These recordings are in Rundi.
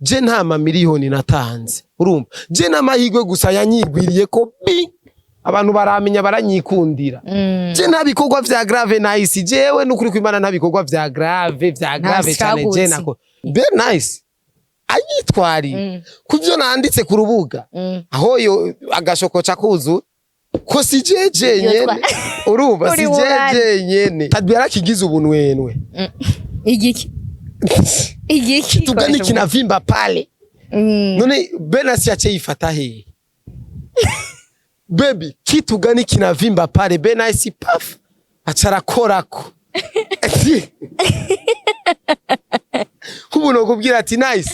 Je nta mamiliyoni natanze, urumva, je n'amahirwe gusa yanyigwiriye ko bi abantu baramenya, baranyikundira. Je nta bikorwa vya grave nice, jewe n'ukuri kw'Imana, nta bikorwa vya grave, vya grave cyane je Struggle. Nako be nice anyitwariye kuvyo nanditse ku rubuga, aho yo agashokoca kuzu ko si jeje Iyo nyene. Urumva, Uri si mubandi. jeje nyene. Tadbi yarakigize ubunwenwe. Igiki igiki? Tugani kinavimba pale. None Benasi yaciye yifata hehe? Baby, kitu gani kinavimba pale? Benasi paf, aca arakorako. Nk'umuntu akubwira ati: "Nice,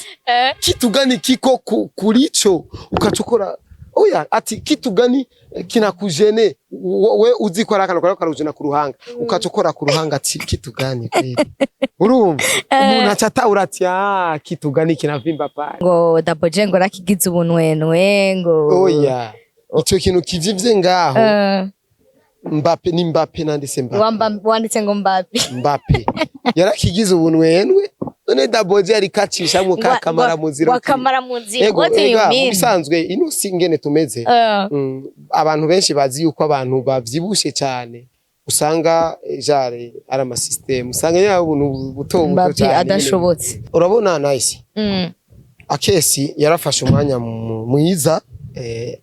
kitu gani kiko kuricho?" Ukaca ukora oya, ati: "Kitu gani kinakujene?" We uzi ko ari akantu kariko karujena ku ruhanga, ukaca ukora ku ruhanga, ati: "Kitu gani kweli?" Urumva umuntu aca atahura ati: "Ah, kitu gani kinavimba pale." Ngo Double J ngo rakigize ubunwenwe ngo. Oya, ico kintu kivivye ngaho. Mbappe ni Mbappe, nanditse Mbappe. Wanditse ngo Mbappe. Mbappe yarakigize ubunwenwe. None Double J ariko acishamwo ka kamara muziro. Wakamara mu nzira. Ego. What do you Ega mu mean? bisanzwe ino si ingene tumeze. Abantu benshi bazi yuko abantu bavyibushe cyane usanga jare ari amasystème, usanga nyine ubuntu buto buto Mbappe cyane nyene. adashobotse. Urabona nice, Akesi yarafashe umwanya mwiza,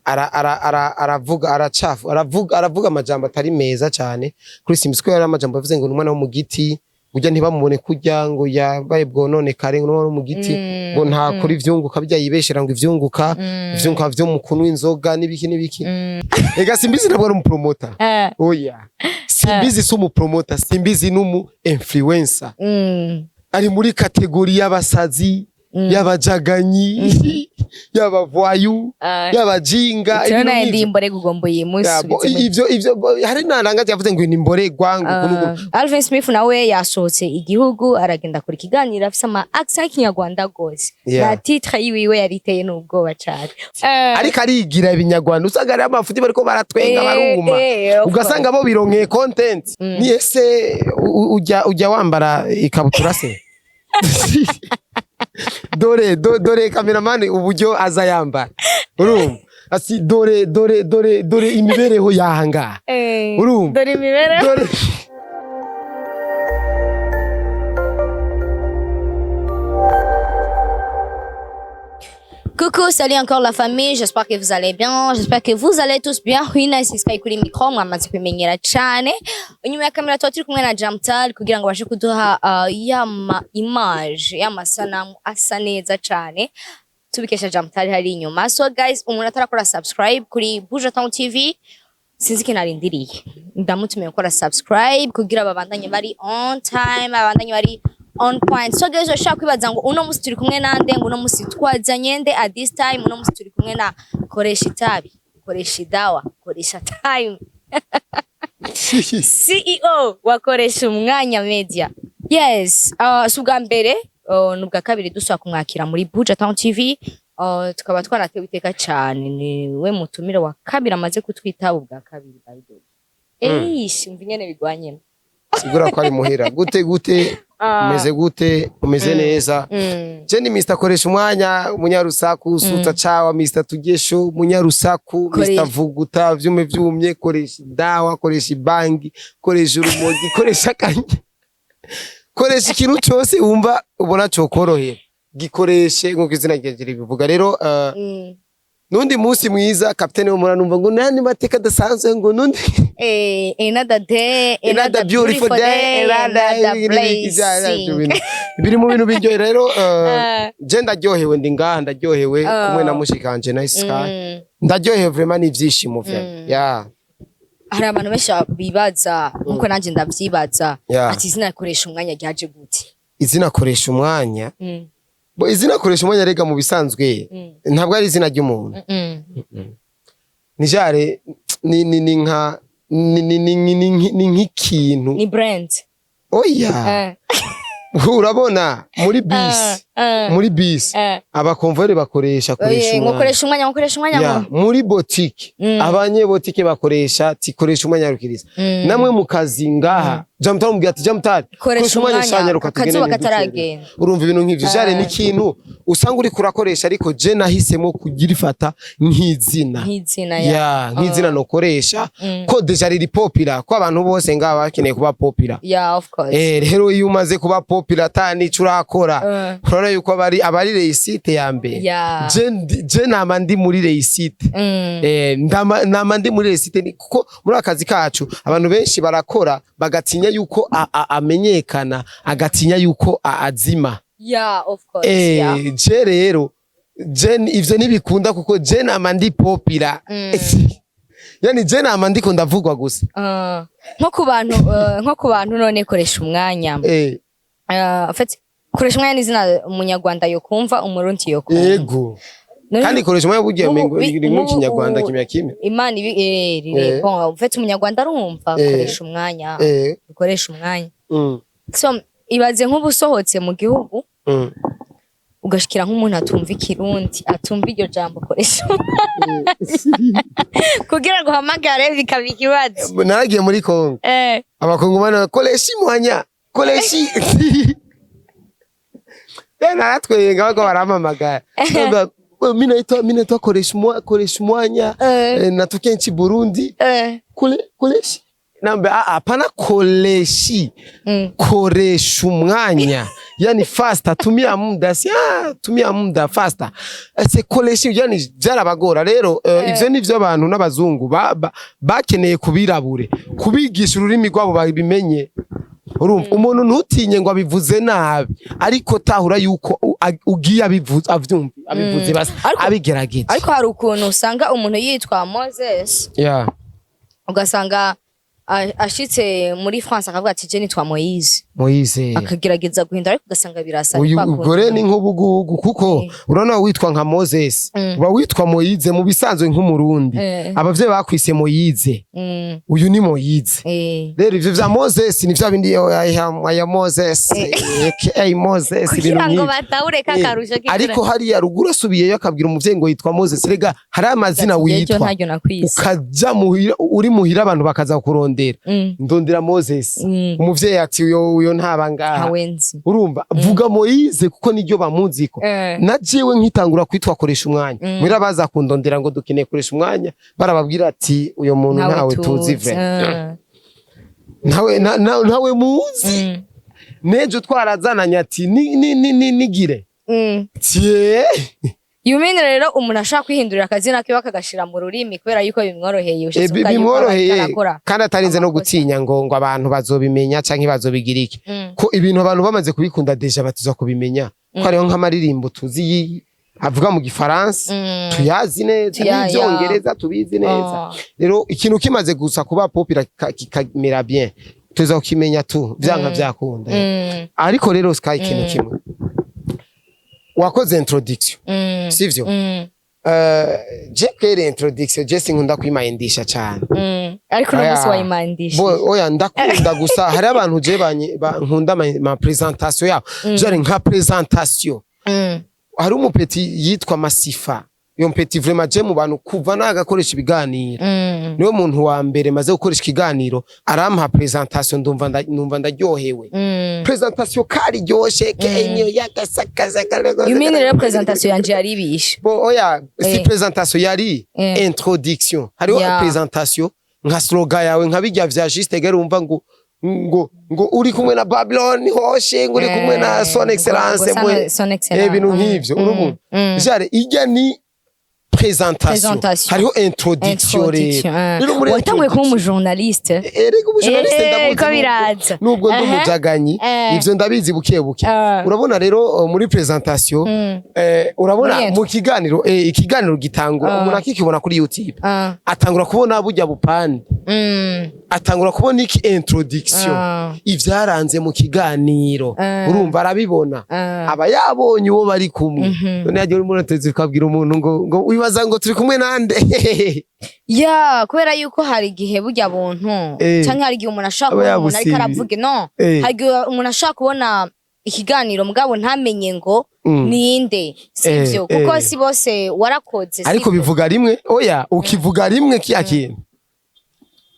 aravuga, aracafu, aravuga amajambo atari meza cyane kuri Simbi, ko yari amajambo yavuze ngo ni umwana wo mu giti, burya ntibamubone kurya ngo yabaye bwonone kare, ngo ni umwana wo mu giti, ngo ntakora ivyunguka, bijya yibeshera ngo ivyunguka, ivyunguka vyo mu kunywa inzoga n'ibiki n'ibiki. Ega Simbizi ntabwo ari umupromota. Oya, Simbizi si umupromota, Simbizi n'umu influencer. Ari muri catégorie y'abasazi, y'abajaganyi, y'abavoyou, y'abajinga, Tuna ibintu naye nk'ivyo. ndi imborego ugomba Ya, bo, uyimusubize. Ivyo hari narangaje yavuze ngo ni imboregwa, ngo uku n'uku. Alvin Smith nawe yasohotse igihugu, aragenda akora ikiganiro afise ama accent y'ikinyarwanda gose. Na titre yiwiwe yari iteye n'ubwoba cane. Ariko arigira ibinyarwanda, usanga hariho amafuti bariko baratwenga, baruma, of ugasanga bo bironkeye content. Ni ese ujya wambara ikabutura se? Dore dore cameraman uburyo aza yambara, urumva asi dore dore dore dore imibereho yahangaha. Urumva? Dore imibereho. Dore. Coucou, salut encore la famille, j'espère que vous allez bien, j'espère que vous allez tous bien. Hwina Sky kuri micro, mwamaze kubimenyera cane. Inyuma ya kamera tuba turi kumwe na Jamtal kugira ngo bashe kuduha yama image, y'amasanamu asa neza cane. Tubikesha Jamtal hari inyuma. So guys, umuntu atarakora subscribe kuri Buja Town TV, sinzi ikintu arindiriye. Ndamutumiye gukora subscribe kugira babandanye bari on time, babandanye bari on point. So guys, ushaka kwibaza ngo uno musi turi kumwe nande, ngo uno musi twazanye nde at this time? Uno musi turi kumwe na Koresha Itabi, Koresha Idawa, Koresha Time, CEO wa Koresha Umwanya Media. Yes, si ubwa mbere, ni ubwa kabiri dusaba kumwakira muri Buja Town TV. Tukaba twaratewe iteka cane, niwe mutumire wa kabiri amaze kutwitaba ubwa kabiri, by the way. Eish, umva ingene bigwanye. Sigura ko ari muhira gute gute? Umeze gute? Umeze neza? Je ni Mr Koresha Umwanya, umunyarusaku, suta cawa, Mr Tugesho, umunyarusaku, Mr Vuguta vyume vyumye, koresha dawa, koresha ibangi, koresha urumogi, koresha akanya, koresha ikintu cose wumva ubona cokorohera, gikoreshe nkuko izina ryanje ribivuga. Rero nundi munsi mwiza, kapitene wo muranumva ngo nani mateka adasanzwe, ngo nundi Another day, another beautiful day, another blessing. Biri mu bintu biryohe. Rero je ndaryohewe, ndi ngaha ndaryohewe kumwe na mushikanje Nice Sky. Ndaryohewe vraiment, n'ivyishimo vraiment, yeah. Hari abantu benshi bibaza nkuko nanjye ndavyibaza, ati izina Koresha Umwanya ryaje gute? Izina Koresha Umwanya, bo izina Koresha Umwanya rega mu bisanzwe ntabwo ari izina ry'umuntu. Ni jare ni nka ni nk'ikintu. Ni brand. Oya. Urabona muri bisi Muri bisi abakonvoyeri bakoresha koresha Ngo umwanya. koresha umwanya, ngo koresha umwanya. Ya, ngo muri botike abanyebotike bakoresha ti koresha umwanya, rukiriza. Namwe mu kazi ngaha, Jamtari umubwira ati: "Jamtari, Koresha umwanya, shanyaruka tugende, akazuba ntiducererwe." kataragenda. Urumva, ibintu nk'ivyo jare ni ikintu usanga uriko urakoresha, ariko je nahisemo kugirifata nk'izina. Nk'izina, ya. Ya, nk'izina nokoresha ko déjà riri populaire, ko abantu bose ngaha bakeneye kuba populaire. Yeah, of course. Rero iyo umaze kuba populaire ata nico urakora, urabona yuko abari réussite ya mbere. Je nama ndi muri réussite. Nama ndi muri réussite kuko muri akazi kacu abantu benshi barakora bagatinya yuko amenyekana, agatinya yuko azima. Yeah, of course. Je rero je ivyo ntibikunda kuko je nama ndi populaire. Yani je nama ndiko ndavugwa gusa. Nko ku bantu none koresha umwanya. En fait, koresha umwanya ni izina umunyarwanda yokumva, umurundi yokumva. Yego. Kandi koresha umwanya bugiye mengo iri mu Kinyarwanda kimya kimya. Imana ibi riri bon, en fait umunyarwanda arumva koresha umwanya, ukoresha umwanya. So ibaze nk'ubu usohotse mu gihugu ugashikira nk'umuntu atumva ikirundi, atumva iryo jambo koresha umwanya, kugira ngo uhamagare bikaba ikibazo. Naragiye muri Kongo, abakongomani koresha umwanya, koresha. Naratwenga bako barampamagara. Mi naitwa koresha umwanya. Natokea nchi Burundi. Kule koleshi nambe, ah, hapana, koleshi. Koresha umwanya, yani faster, tumia muda, si tumia muda faster, ese koleshi, yani byarabagora rero. Ivyo nivyo abantu n'abazungu bakeneye kubirabure kubigisha ururimi rwabo babimenye. Urumva, umuntu ntutinye ngo abivuze nabi, ariko tahura yuko ugiye abivuze, avyumva, abivuze basi abigerageje. Ariko hari ukuntu usanga umuntu yitwa Moses, ugasanga ashitse muri France akavuga ati: "Je nitwa Moise." Moise. Akagerageza guhindura, ariko ugasanga birasa. Uyu Kwa kundi. ubwo rero ni nk'ubugugu, kuko urabona witwa nka Moses, uba witwa Moyize mu bisanzwe nk'umurundi. Abavyeyi bakwise Moyize. Uyu ni Moyize. Rero ivyo vya Moses ni vya bindi aya Moses aka Moses, ibintu Kugira ngo nk'ivyo. batahure kakarusho. Ariko hariya ruguru asubiyeyo akabwira umuvyeyi ngo yitwa Moses. Rega hari amazina witwa ntaryo nakwise. ukaja muhira, uri muhira abantu bakaza kurondera: "Ndondera Moses." Umuvyeyi ati: Uyo ntaba ngaha." Ntawenzi. Urumva, vuga Moyize kuko niryo bamuziko. Na jewe nkitangura kwitwa koresha umwanya, muhira baza kundondera ngo dukeneye koresha umwanya, barababwira ati: "Uyo muntu ntawe tuzi ve, ntawe muzi." Nejo twarazananye ati ni nigire tie. You mean rero umuntu ashaka kwihindurira akazina kiwe akagashira mu rurimi kubera yuko bimworoheye, ushatse kuvuga yuko aba Bimworoheye ariko arakora kandi atarinze no amakosa. gutinya ngo abantu bazobimenya canke bazobigira iki, ko ibintu abantu bamaze kubikunda déjà batuza kubimenya, ko hariho nk'amaririmbo tuzi avuga mu gifaransa, tuyazi neza, n'ivyongereza tubizi neza. Rero ikintu kimaze gusa kuba populaire kikamera bien, tuza kukimenya tu vyanka vyakunda. Ariko rero Sky, ikintu kimwe, wakoze introduction, sivyo? Je kwere introduction, je sinkunda kwimayindisha cyane. Ariko uno munsi Oya. wayimandishije. Oya, ndakunda gusa hari abantu je nkunda ma présentation yabo, genre nka présentation. Hari umupeti yitwa Masifa. Iyo mpeti vraiment, je mu bantu kuva nagakoresha ibiganiro, niwe muntu wa mbere maze gukoresha ikiganiro arampa présentation, ndumva numva ndaryohewe. Présentation karyoshe kenyo yagasakaza. You mean rero présentation yanje yaribishe? Bo oya, si présentation yari introduction. Hariho présentation nka slogan yawe, nka bijya vya Juste gere, umva ngo uri kumwe na Babylon hoshe, ngo uri kumwe na Son Excellence mwe. Son Excellence. Ibintu nk'ivyo, urumva, jare ijya ni présentation. Présentation. Hariho introduction rero. Introduction. Rero muri Watanguye kuba introduction- umujournaliste. Erega umujournaliste ndamuzi, ko biraza. Nubwo ndi umujaganyi, ivyo ndabizi buke buke. Urabona rero muri présentation, urabona Muri mu kiganiro, ikiganiro gitangura, umuntu akikibona kuri YouTube, atangura kubona burya bupande, atangura kubona iki, introduction, ivyaranze mu kiganiro. Urumva arabibona, aba yabonye uwo bari kumwe. None yagiye uri muri televiziyo ukabwira umuntu ngo wibaza ngo turi kumwe nande? Ya, kubera yuko hari igihe burya buntu canke hari igihe umuntu ashobora Aba kubona umuntu ariko yabusibiye. aravuga no hari igihe umuntu ashobora kubona. ikiganiro, mugabo ntamenye ngo ninde, sivyo? Kuko si bose warakoze, Ariko sivyo? bivuga rimwe, oya, ukivuga rimwe kiya kintu.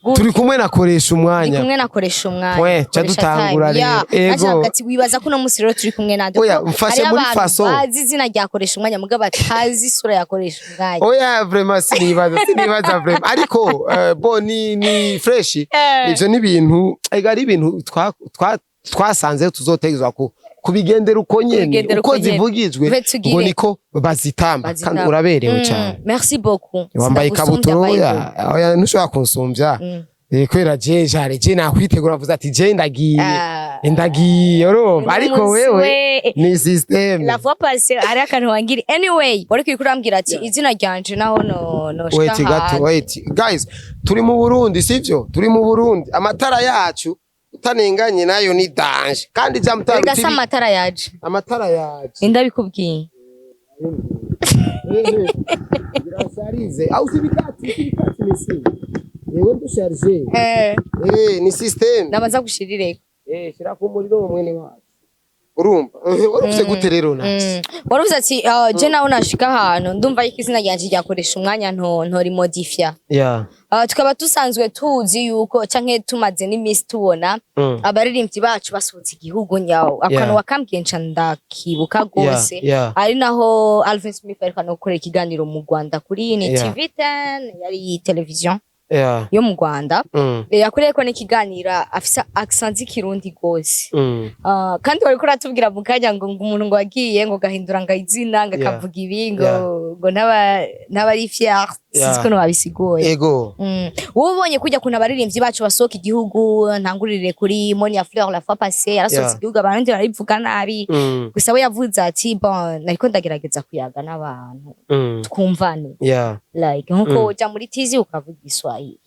Gute? Turi kumwe nakoresha Ndi umwanya. kumwe nakoresha umwanya. We, ca Koresha dutangura time. rero. Yeah. Ego. Nacavuga ati wibaza ko uno munsi rero turi kumwe nande? Oya, Kuko mfashe hariho muri abantu façon. bazi izina rya koresha umwanya, mugabo batazi isura yakoresha umwanya. Oya, vraiment sinibaza vraiment, ariko bo ni fresh. Ivyo ni ibintu, ega ari ibintu twasanze tuzotegezwa ku kubigendera uko nyene. Kubigendera uko uko nyene. zivugijwe Ve tugire. ngo niko bazitamba kandi Bazitamba. uraberewe cyane. Merci beaucoup. Wambaye Sinagusumbya, ikabutura. by the way. Oya oya, ntushobora kunsumbya. Kubera je jare je nakwitegura, mvuze ati je ndagiye. Ah. Ndagiye, urumva, ariko Uno munsi wewe ni système. La fois passée hari akantu wangiri, anyway wari kuri kurambwira ati izina ryanje naho no Wait gato, wait guys, turi mu Burundi, sivyo? Turi mu Burundi, amatara yacu utanenganye nayo ni danger kandi jamutara. Rega se amatara yaje? Amatara yaje. Ninde abikubwiye? Birasharize au sibikati misi yewe ndusharije. Ni système. Nabanza gushirireko. Shira ku muriro, mwene wacu. Urumva, waruvuze gute rero na? Waruvuze ati je nawe nashika ahantu ndumva yuko izina ryanje ryakoresha umwanya nto ntorimodifya. Tukaba dusanzwe tuzi yuko canke tumaze n'imisi tubona abaririmbyi bacu basohotse igihugu nyawo akantu wakambwiye nca ndakibuka gose. Ari naho Alvin Smith ariko no gukorera ikiganiro mu Rwanda kuri ni TV 10, yari television yo mu Rwanda. Yakoreyeko n'ikiganiro afise accent z'ikirundi gose. Kandi wariko uratubwira mu kanya ngo umuntu ngo wagiye ngo gahindura ngo izina ngo akavuga ibi ngo ngo ntaba ari fier, sinzi ukuntu babisiguye. Ego. Wowe ubonye kujya kuntu abaririmbyi bacu basohoka igihugu, ntangurire kuri Monia Fleur, la fois passée yarasohotse igihugu, abantu barabivuga nabi. Gusa we yavuze ati bon, nariko ndagerageza kuyaga n'abantu twumvane, like nkuko uja muri tizi ukavuga Igiswahili.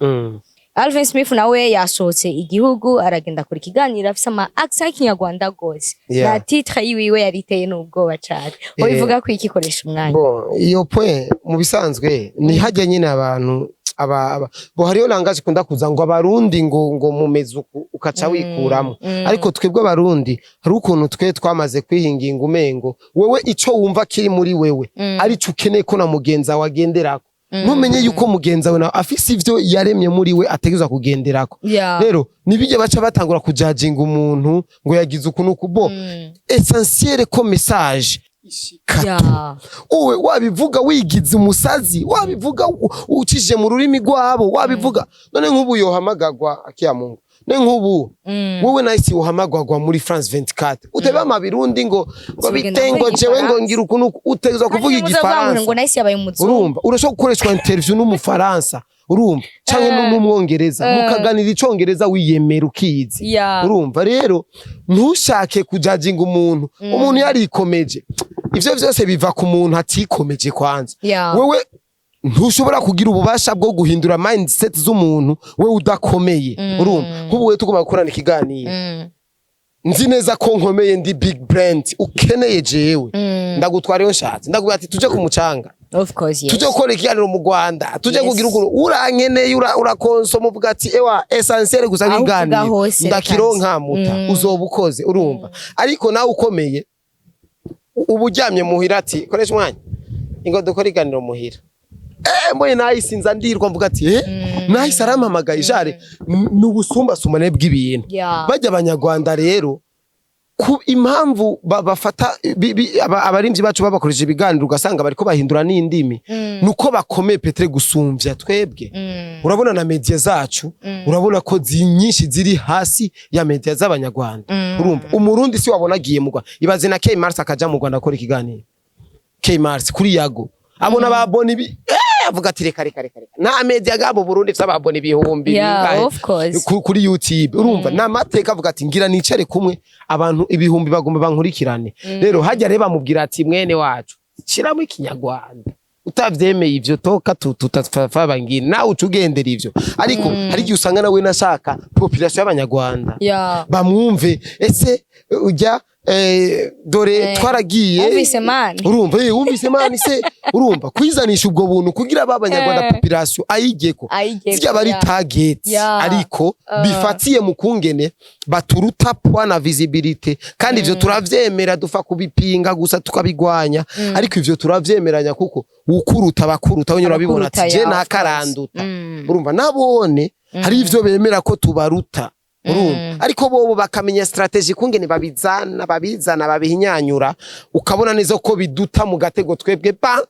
Alvin Smith nawe yasohotse igihugu, aragenda kora ikiganiro afise ama accent y'ikinyarwanda gose. Na titre yiwiwe yari iteye n'ubwoba cane. Ubivuga ko iki ikoresha umwanya? Bon, iyo point mu bisanzwe ni hajya nyine abantu aba bo hariyo langage ikunda kuza ngo abarundi ngo mumeze uku, ukaca wikuramo. Ariko twebwe abarundi hari ukuntu twe twamaze kwihinginga, umengo wewe ico wumva kiri muri wewe arico ukeneye ko na mugenzi wawe agenderako. Ntumenye yuko mugenzi wawe nawe afise ivyo yaremye muri we ategerezwa kugenderako. Rero nibijya baca batangura kujajinga umuntu ngo yagize uku n'uku. Bo essentiel ko message ishika. Uwe wabivuga wigize umusazi, wabivuga ucishije mu rurimi rwabo, wabivuga none nk'ubu yohamagagwa akiya Mungu, none nk'ubu wowe nahise uhamagagwa muri France 24 utebe amabirundi ngo Sugenda bite ngo kuvuga jewe ngo igifaransa. ngira ukuntu utegerezwa kuvuga Kandi muzovuga ngo igifaransa. nahise yabaye umuzungu. Urumva, urashobora gukoreshwa interview n'umufaransa, urumva, canke n'umwongereza, mukaganira icongereza wiyemera ukizi. Urumva rero, ntushake kujajinga umuntu. Umuntu yarikomeje, ivyo vyose biva ku muntu atikomeje kwanza. Wewe ntushobora kugira ububasha bwo guhindura mindset z'umuntu wewe udakomeye. Urumva, nk'ubu wewe tugomba gukorana ikiganiro, nzi neza ko nkomeye, ndi big brand, ukeneye jewe, ndagutwara iyo nshatse, ndakubwira ati tuje ku mucanga, Of course, yes. tuje gukora ikiganiro mu Rwanda, tuje kugira ukuntu urankeneye, urakonsoma uvuga ati ewa, essentiel gusa Aho uvuga nk'iganiro hose. Ndakironka muta uzoba ukoze, urumva. Ariko nawe ukomeye uba uryamye muhira ati koresha umwanya ingo dukora iganiro muhira. Mboye nahise nza ndirwa mvuga ati nahise arampamagaye jare ni ubusumbasumbane bw'ibintu. Bajya abanyarwanda rero ku impamvu bafata abarimvyi bacu babakoresha ibiganiro, ugasanga bariko bahindura n'indimi, nuko bakomeye peut-être gusumvya twebwe. Urabona na media zacu, urabona ko nyinshi ziri hasi ya media z'abanyarwanda. Urumva, umurundi si wabona agiye mu Rwanda, ibaze na K Mars akaja mu Rwanda akora ikiganiro, K Mars kuri Yago abona babona ibi, avuga ati reka reka reka reka, nta media gabo Burundi ifise ababona ibihumbi bingahe Of course. kuri YouTube. Urumva ni amateka, avuga ati ngira nicare kumwe abantu ibihumbi bagomba bankurikirane. Rero hajya rero bamubwira ati mwene wacu shiramo ikinyarwanda, utavyemeye ivyo toka tutafa bangine nawe uca ugendera ivyo. Ariko hari igihe usanga nawe nashaka population y'abanyarwanda bamwumve, ese ujya Dore twaragiye. Wumvise man. Urumva, wumvise man se, urumva kwizanisha ubwo buntu kugira ba Banyarwanda population ayigeko. Ayigeko, Zijya bari target, ariko bifatiye mu kungene baturuta poids na visibilité, kandi ivyo turavyemera, dufa kubipinga gusa tukabigwanya, ariko ivyo turavyemeranya kuko ukuruta bakuruta we urabibona ati Abakuruta, je yeah, of course. nakaranduta. Urumva nabone hari ivyo bemera ko tubaruta, urumva, ariko bobo bakamenya strategy kungene babizana babihinyanyura, ukabona neza ko biduta mu gatego twebwe ba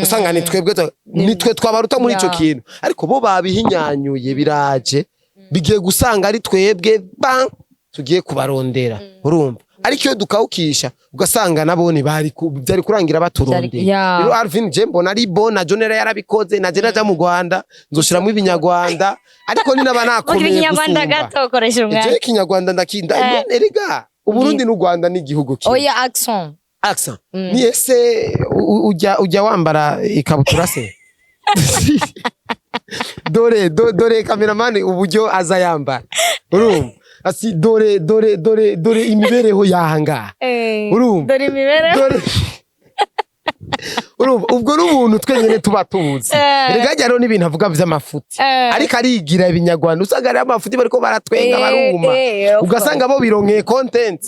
usanga ni twebwe nitwe twabaruta muri ico kintu, ariko bo babihinyanyuye biraje bigiye gusanga ari twebwe ba tugiye kubarondera, urumva. Ariko iyo dukawukisha ugasanga nabone byari kurangira baturondeye. Rero Alvin, je mbona ari bo na John yarabikoze, na je naja mu Rwanda nzoshiramo ibinyarwanda, ariko ni naba Vuga nakomeye ikinyarwanda gusumba. gato, koresha umwanya. Je ikinyarwanda ndakinda. None erega Uburundi n'u Rwanda ni igihugu kimwe. Oya, accent. Accent ni ese ujya wambara ikabutura se? Dore dore cameraman uburyo aza yambara, urumva asi dore dore dore dore imibereho yahangaha. Urumva? Dore imibereho. Dore, urumva ubwo n'ubuntu twenyine tuba tuzi. Erega hajya hariho n'ibintu avuga vy'amafuti, ariko arigira ibinyarwanda, usanga hariho amafuti bariko baratwenga, baruma, of ugasanga bo bironkeye content.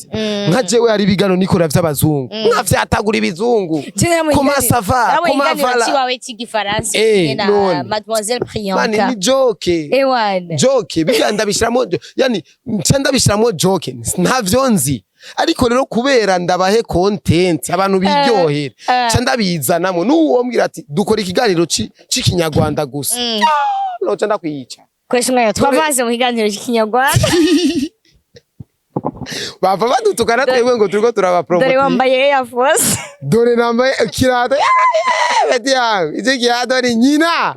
Nka jewe hari ibiganiro nikora vy'abazungu, nkavyatagura ibizungu. Comment ça va? Comment va la Ciwawe cy'igifaransa na none. Mademoiselle Mani Priyanka. ni joke. Ewan. Joke biga ndabishiramo, yani nca ndabishiramo joke, ntavyo nzi, ariko rero kubera ndabahe content abantu biryohera, nca ndabizanamo. N'uwo mbwira ati dukora ikiganiro c'ikinyarwanda gusa, noca ndakwica. Koresha umwanya, twavanze mu kiganiro cy'ikinyarwanda. Bava badutukana twebwe ngo turiko Dore turabapromota. wambaye Air Force. Dore nambaye ikirato beti yangu, icyo kirato ni nyina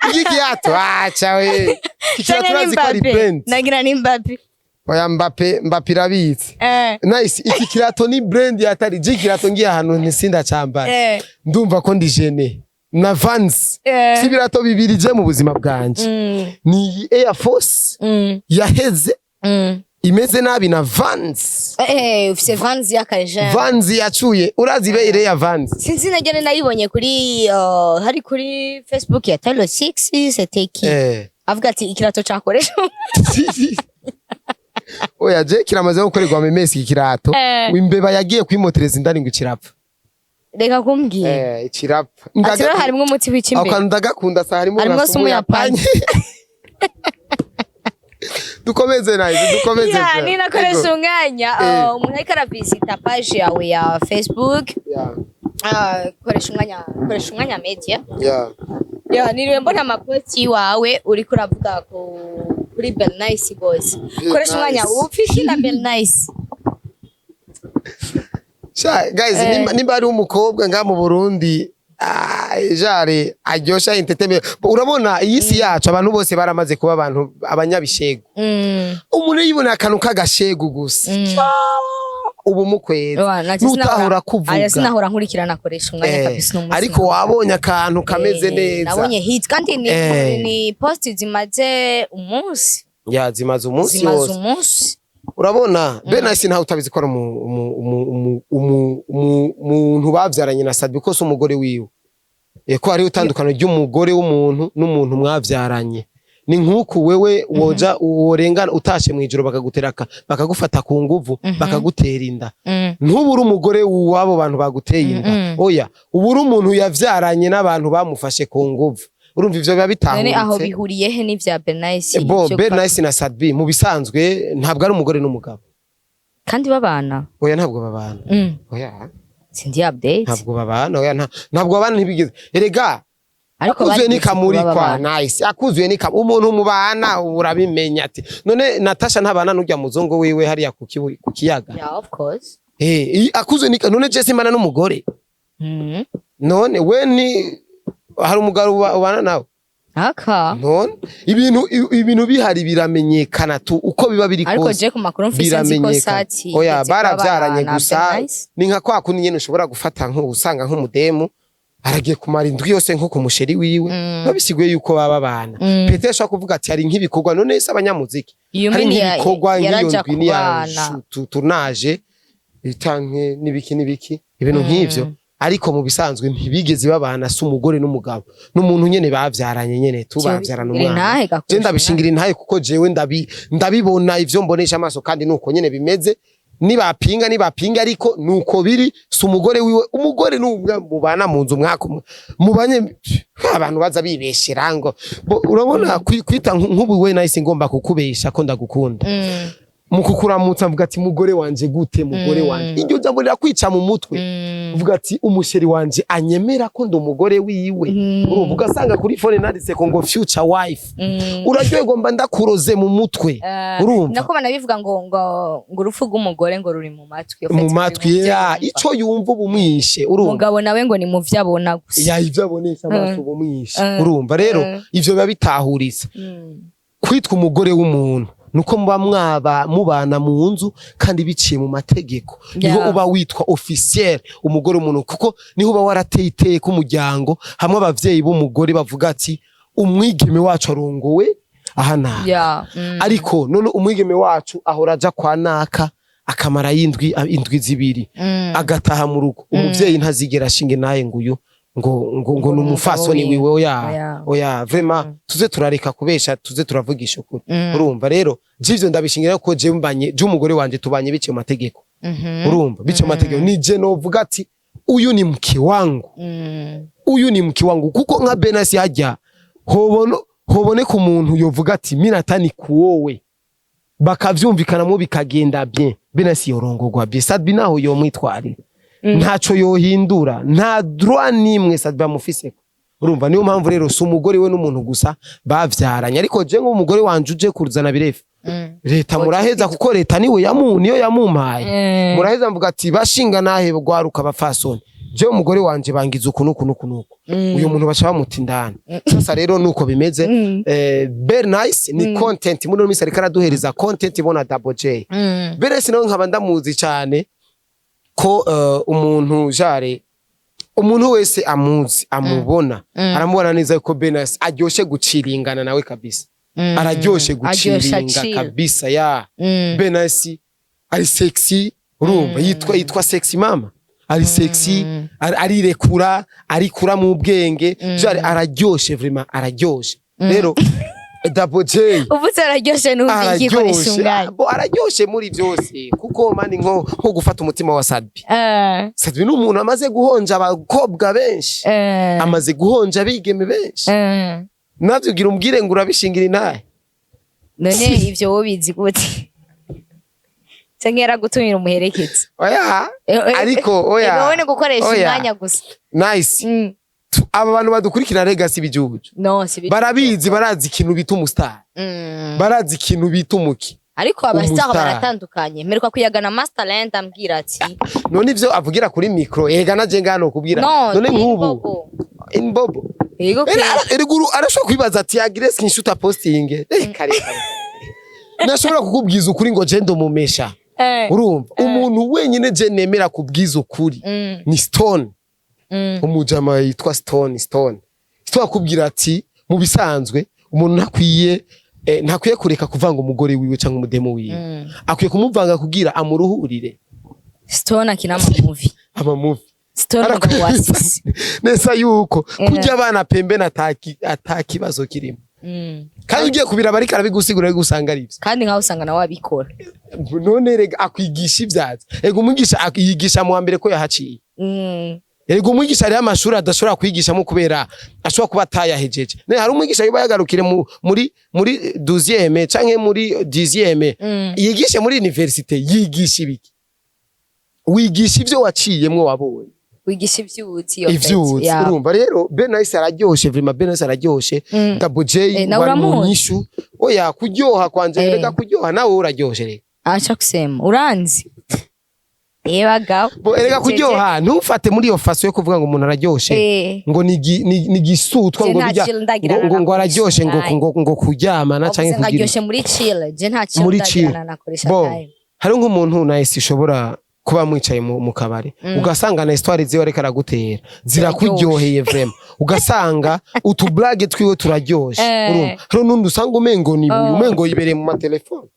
iki kirato, acha we, iki kirato Canke ni urazi ko ari Mbappe. brand. Nagira ni Mbappe. Oya, Mbappe, Mbappe irabitse. Nice, iki kirato ni brand yatari je kirato ngiye ahantu ntisinda cyambara. Ndumva ko ndi gêné na Vans. Si ibirato bibiri je mu buzima bwanje, ni iyi Air Force yaheze, imeze nabi, na Vans. Ufise Vans y'akaje. Vans yacuye, urazi ibe ya Vans. Sinzi, nagene nayibonye kuri hari kuri Facebook ya Taylor 6, c'était qui? Avuga ati ikirato cakoresha. Oya, je kiramaze gukorerwa memesi iki kirato. Imbeba yagiye kwimotereza indani ngo ikirapfa. Reka kumbwira. Ikirapfa. Ati rero harimwo umuti wica Ako imbeba. kantu ndagakunda sa harimo Harimwo nka sumu ya panye. Dukomeze nayo, dukomeze. Ya, ninakoresha umwanya, umuntu ariko aravisita page yawe ya Facebook. Koresha umwanya media. Ya, niriwe mbona amaposti wawe uriko uravuga kuri Bell Nice gose. Koresha umwanya, Nice. upfiki na Bell Nice. Sha guys, nimba ari umukobwa nga mu Burundi, jare aryosha entertainment, urabona iyi si yacu abantu bose baramaze kuba abantu abanyabishego. Umuntu yibona akantu k'agashego gusa, ubu mukwezi Wa, naje nutahura sinahora- kuvuga. Aya, sinahora nkurikirana akoresha umwanya kabisa uno munsi. Ariko wabonye akantu kameze neza. Nabonye hit kandi ni, ni post zimaze umunsi. Ya, zimaze umunsi Zimaze wose. umunsi. Urabona Benasi ntawe utabizi ko ari umuntu bavyaranye na Sadbi, ko si umugore wiwe. Ko hariho itandukaniro ry'umugore w'umuntu n'umuntu mwavyaranye. Ni nk'uku wewe woja worengana utashe mw'ijoro, bakagutera bakagufata ku nguvu, bakagutera inda. Ntubure umugore w'abo bantu baguteye inda. Oya, uba uri umuntu yavyaranye n'abantu bamufashe ku nguvu. Urumva ivyo biba None aho bitahuritse. bihuriye he n'ivya Bernice? Bo Ivyo Bernice na Sadbi mu bisanzwe ntabwo ari umugore n'umugabo. Kandi babana. Oya, ntabwo babana. Oya. Sindi update. Ntabwo babana, oya, ntabwo babana, ntibigeze erega. Ariko Akuzuye barigeze nikamurikwa. kuba babana. Nice, akuzuye nika umuntu mubana urabimenya ati none Natasha ntabana n'urya muzungu wiwe hariya ku kiyaga? Yeah, of course. Akuzuye nika none Jesse mbana n'umugore. None we ni hari umugabo ubana nawe? Aka. None ibintu bihari biramenyekana tu uko biba biri Ariko kose. je ku makuru mfise nzi ko Biramenyekana. Sati Oya, yigeze kuba barabyaranye babana na gusa. Bernice. Ni nka kwa kundi nyene ushobora gufata nko usanga nk'umudemu aragiye kumara indwi yose nko ku musheri wiwe, babisiguye yuko baba babana. Peter ashobora kuvuga ati hari nk'ibikorwa, none se abanyamuziki Iyo hari mini nk'ibikorwa nk'iyo yaraja ndwi niya kubana. tunaje. Canke n'ibiki n'ibiki, ibintu nk'ivyo. Ariko mu bisanzwe ntibigeze babana, si umugore n'umugabo, n'umuntu nyene bavyaranye nyene tu, bavyarana umwana. Intahe gakurusha. Je ndabishingira intahe kuko jewe ndabibona ivyo mbonesha amaso, kandi nuko nyene bimeze. Nibapinga nibapinga, ariko nuko biri. Si umugore wiwe. Umugore n'umwe mubana mu nzu, mwaka umwe mubanye. Abantu baza bibeshera ngo urabona kwita nk'ubu we nahise ngomba kukubesha ko ndagukunda. Mu kukuramutsa mvuga ati: "Mugore wanje." Gute mugore wanje? Iryo jambo rirakwica mu mutwe. Uvuga ati: "Umuchéri wanje anyemera ko ndi umugore wiwe." Urumva, ugasanga kuri phone nanditse ko ngo "future wife". Uraryoherwa, mba ndakuroze mu mutwe. Urumva? Nako banabivuga ngo urupfu rw'umugore ngo ruri mu matwi. Mu matwi ya ico yumva uba umwishe, urumva? Umugabo nawe ngo ni mu vyo abona gusa. Ya, ivyo abonesha amaso uba umwishe. Urumva rero, ivyo biba bitahuritse. Kwitwa umugore w'umuntu nuko muba mwaba mubana mu nzu kandi biciye mu mategeko, niho uba witwa officiel umugore w'umuntu, kuko niho uba warateye iteka umuryango, hamwe abavyeyi b'umugore bavuga ati: "Umwigeme wacu arongowe aha naha." Ariko none umwigeme wacu ahora aja kwa naka, akamara y'indwi, indwi 2, agataha mu rugo. Umuvyeyi ntazigera ashinga naye ngo uyu ngo ni umufasoni wiwe. Wiwe, oya. Oya. Oya, vraiment, tuze turareka kubesha, tuze turavugisha ukuri. Urumva rero, jivyo ndabishingira ko je mbanye, je umugore wanje tubanye biciye mu mategeko. Urumva, biciye mu mategeko ni je novuga ati: "Uyu ni mke wangu." Uyu ni mke wangu, kuko nka Benasi hajya hobono hoboneka umuntu yovuga ati: "Minatani kuwowe," bakavyumvikanamo bikagenda bien, Benasi yorongorwa bien. Sadbi naho yomwitwarira ntaco yohindura, nta droit nimwe Sadbi amufiseko. Urumva, niyo mpamvu rero si umugore we, n'umuntu gusa bavyaranye. Ariko je nk'umugore wanje uje kuzana birefu, leta muraheza, kuko leta niwe yamu niyo yamumpaye. Muraheza mvuga ati: "Bashinga nahe rwaruka abafasoni, jewe umugore wanje bangiza uku nuku nuku nuku." Uyu muntu baca bamuta indani. Sasa rero nuko bimeze. Bernice ni content muri ino minsi, ariko araduhereza content ibona Double J. Bernice nawe nkaba ndamuzi cyane ko umuntu jare, umuntu wese amuzi amubona, aramubona neza yuko Bernice aryoshe guciringana nawe kabisa. Araryoshe Aryosha guciringa chill. kabisa ya. Bernice ari sexy, urumva, yitwa sexy mama, ari sexy, arirekura, arikura mu bwenge jare, araryoshe vraiment, araryoshe. Rero Double J Uvuze araryoshe, numva igikoresha araryoshe. umwanya. Ah, bo araryoshe muri byose, kuko man nko gufata umutima wa Sadbi. Sadbi ni umuntu amaze guhonja abakobwa benshi, amaze guhonja abigeme benshi. Navyo ugira umbwire ngo urabishingira intahe? None ivyo wowe bizi gute? Canke yaragutumira umuherekeze? Oya. Ariko oya. Ego, wowe ni gukoresha Oya. umwanya gusa. Nice. Aba bantu badukurikira Legacy bijuju No, si bijuju. Barabizi, barazi ikintu bita umustar, barazi ikintu bita umuki. Ariko abastar Umustar. baratandukanye. Mperuka kuyagana Masterland, ambwira ati None ivyo avugira kuri micro, ega naje ngano kubwira. No. None nk'ubu Imbobo. Imbobo. Yego. Erega arashobora kwibaza ati: "Agire screenshot posting." Reka reka, nashobora kukubwiza ukuri ngo je ndumumesha. Urumva, umuntu wenyine je nemera kubwiza ukuri ni Stone. Umujama yitwa Stone. Stone akubwira ati: "Mu bisanzwe umuntu ntakwiye kureka kuvanga umugore wiwe cyangwa umudemo wiwe. Akwiye kumuvanga kugira amuruhurire." Stone akina ama movie. Ama movie. Stone umugabo wa Sisi. Neza yuko kurya abana pembeni atakibazo kirimo. Kandi ugiye kubiraba ariko arabigusigura, ariko usanga ari ibyo. Kandi nkaho usanga nawe abikora. None rega akwigisha ibyazi, ega umwigisha yigisha mu wa mbere ko yahaciye. Erega umwigisha hariho amashuri adashobora kwigishamo kubera ashobora kuba atayahejeje. Ne hari umwigisha yoba yagarukire muri 12e canke muri 10e, yigishe muri université, yigisha ibiki? Wigisha ivyo waciyemwo, wabonye. Wigisha ivyuzi yo. Ivyuzi. Yeah. Urumva rero, Benice araryoshe vraiment, Benice araryoshe. Double J Nawe wari mu uramuzi? nyishu. Oya, kuryoha kwanje, rega kuryoha nawe uraryoshe rega. Acha kusema uranzi Eba. Bo erega kuryoha ntufate muri iyo façon yo kuvuga ngo umuntu araryoshe, ngo ni gisutwa, Je ngo nta bijya chill ndagira. ngo araryoshe, ngo kuryamana canke Wavuze ngo kugira aryoshe muri chill, je nta chill muri chill. ndagirana nakoresha Bo time. hari nk'umuntu nahise ushobora kuba mwicaye mu kabari, ugasanga na histoire ziwe ariko aragutera zirakuryoheye vraiment, ugasanga utublague twiwe turaryoshe. Urumva, hari n'undi usanga umengo ni buye, umengo yibereye mu matelefone,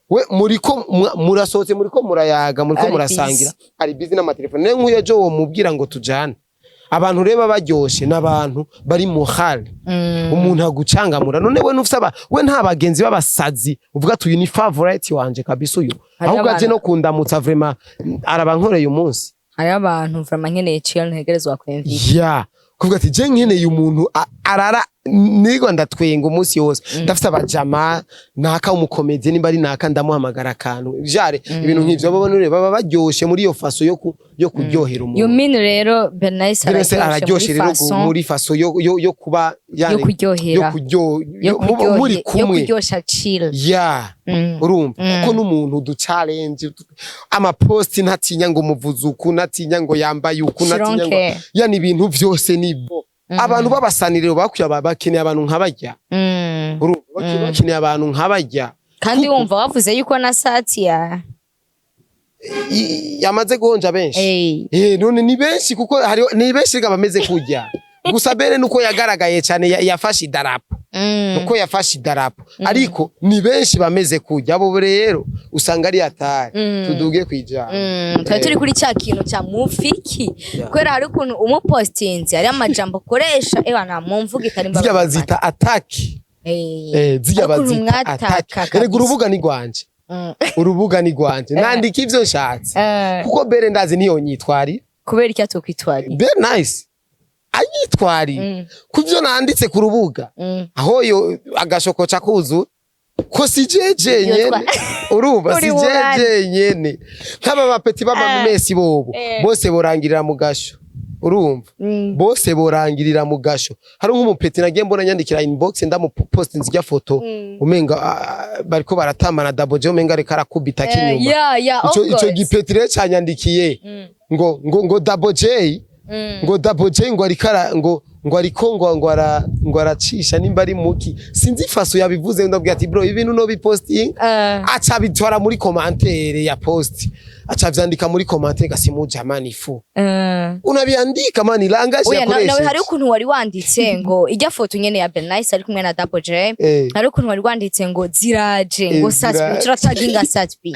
We muriko murasohotse, muriko murayaga, muriko Ari murasangira, ari busy n'amatelefone. Rero nk'uyo ejo womubwira ngo tujane, abantu reba baryoshe n'abantu bari mu hali umuntu agucangamura. None we nufise aba we nta bagenzi b'abasazi uvuga ati: "Uyu ni favorite wanje kabisa, uyu Hariho ahubwo aje abantu- no kundamutsa, vraiment araba nkoreye umunsi." Hariho abantu vraiment nkeneye chill, ntegerezwa kwemvira. Ya, kuvuga ati: "Je nkeneye umuntu arara nigwa ndatwenga umunsi wose." Ndafise abajama, naka umukomedi, nimba ari naka ndamuhamagara akantu jare, ibintu nk'ivyo. Baba nure baba baryoshe muri iyo façon yo kuryohera You umuntu. mean rero Bernice Bernice araryoshe araryoshe muri rero façon muri façon yo kuba yo kuryohera, yo kuryo yo muri yo kumwe. Kuryosha chill. Ya. Urumva, kuko n'umuntu du challenge amaposti, ntatinya ngo umuvuze uku, ntatinya ngo yambaye uku, ntatinya ngo Shironke. yani ibintu vyose ni bo. Abantu b'abasaniriro bakwiye bakeneye abantu nkabarya. Urumva, bakeneye abantu nkabarya. Kandi wumva wavuze yuko na sati ya Yamaze guhonja benshi. None ni benshi, kuko hariho ni benshi rega bameze kurya. Gusa bere nuko yagaragaye cyane, yafashe idarapo. Nuko yafashe idarapo, ariko ni benshi bameze kurya. Abo rero usanga ari atari. Tuduge kwijana. Twari turi kuri cya kintu cya mufiki, kubera hari ukuntu umupostinze hari amajambo akoresha, ewa, nta mu mvugo itari Zirya imbabazi. bazita attaque. Zirya Hari ukuntu bazita mwataka attaque. kabisa. Erega urubuga ni rwanje. Urubuga ni rwanje, nandika ivyo nshatse. Kuko bere ndazi niyo nyitwari. Kubera icyo atokwitwarira? Bere nice anyitwari kuvyo nanditse ku rubuga. Aho yo agashokoca kuzu ko si jeje Iyo nyene. Urumva, Uri si mubandi. jeje nyene, nk'aba bapeti b'amamesi bobo bose borangirira mu gasho, urumva? Bose borangirira mu gasho. Hari nk'umupeti nagiye mbona nyandikira inbox, ndamupost nzijya foto, umenga bariko baratambana, Double J umenga ariko arakubita kinyuma. Yeah, of Ico course. gipeti rero canyandikiye ngo Double J, ngo Double J ngo ariko ngo ariko ngo aracisha nimba ari muki, sinzi façon yabivuze. Ndabwira ati: "Bro, ibintu no biposting." Aca bitwara muri commentaire ya post, aca vyandika muri commentaire gasimu: "Jamani, fu unabiandika mani langage Oya, nawe hari yakoresheje." ukuntu wari wanditse ngo ijya foto nyene ya Bernice ari kumwe na Double J. Hari ukuntu wari wanditse ngo ziraje, ngo Sat-B. Ziraje. Turataginga Sat-B.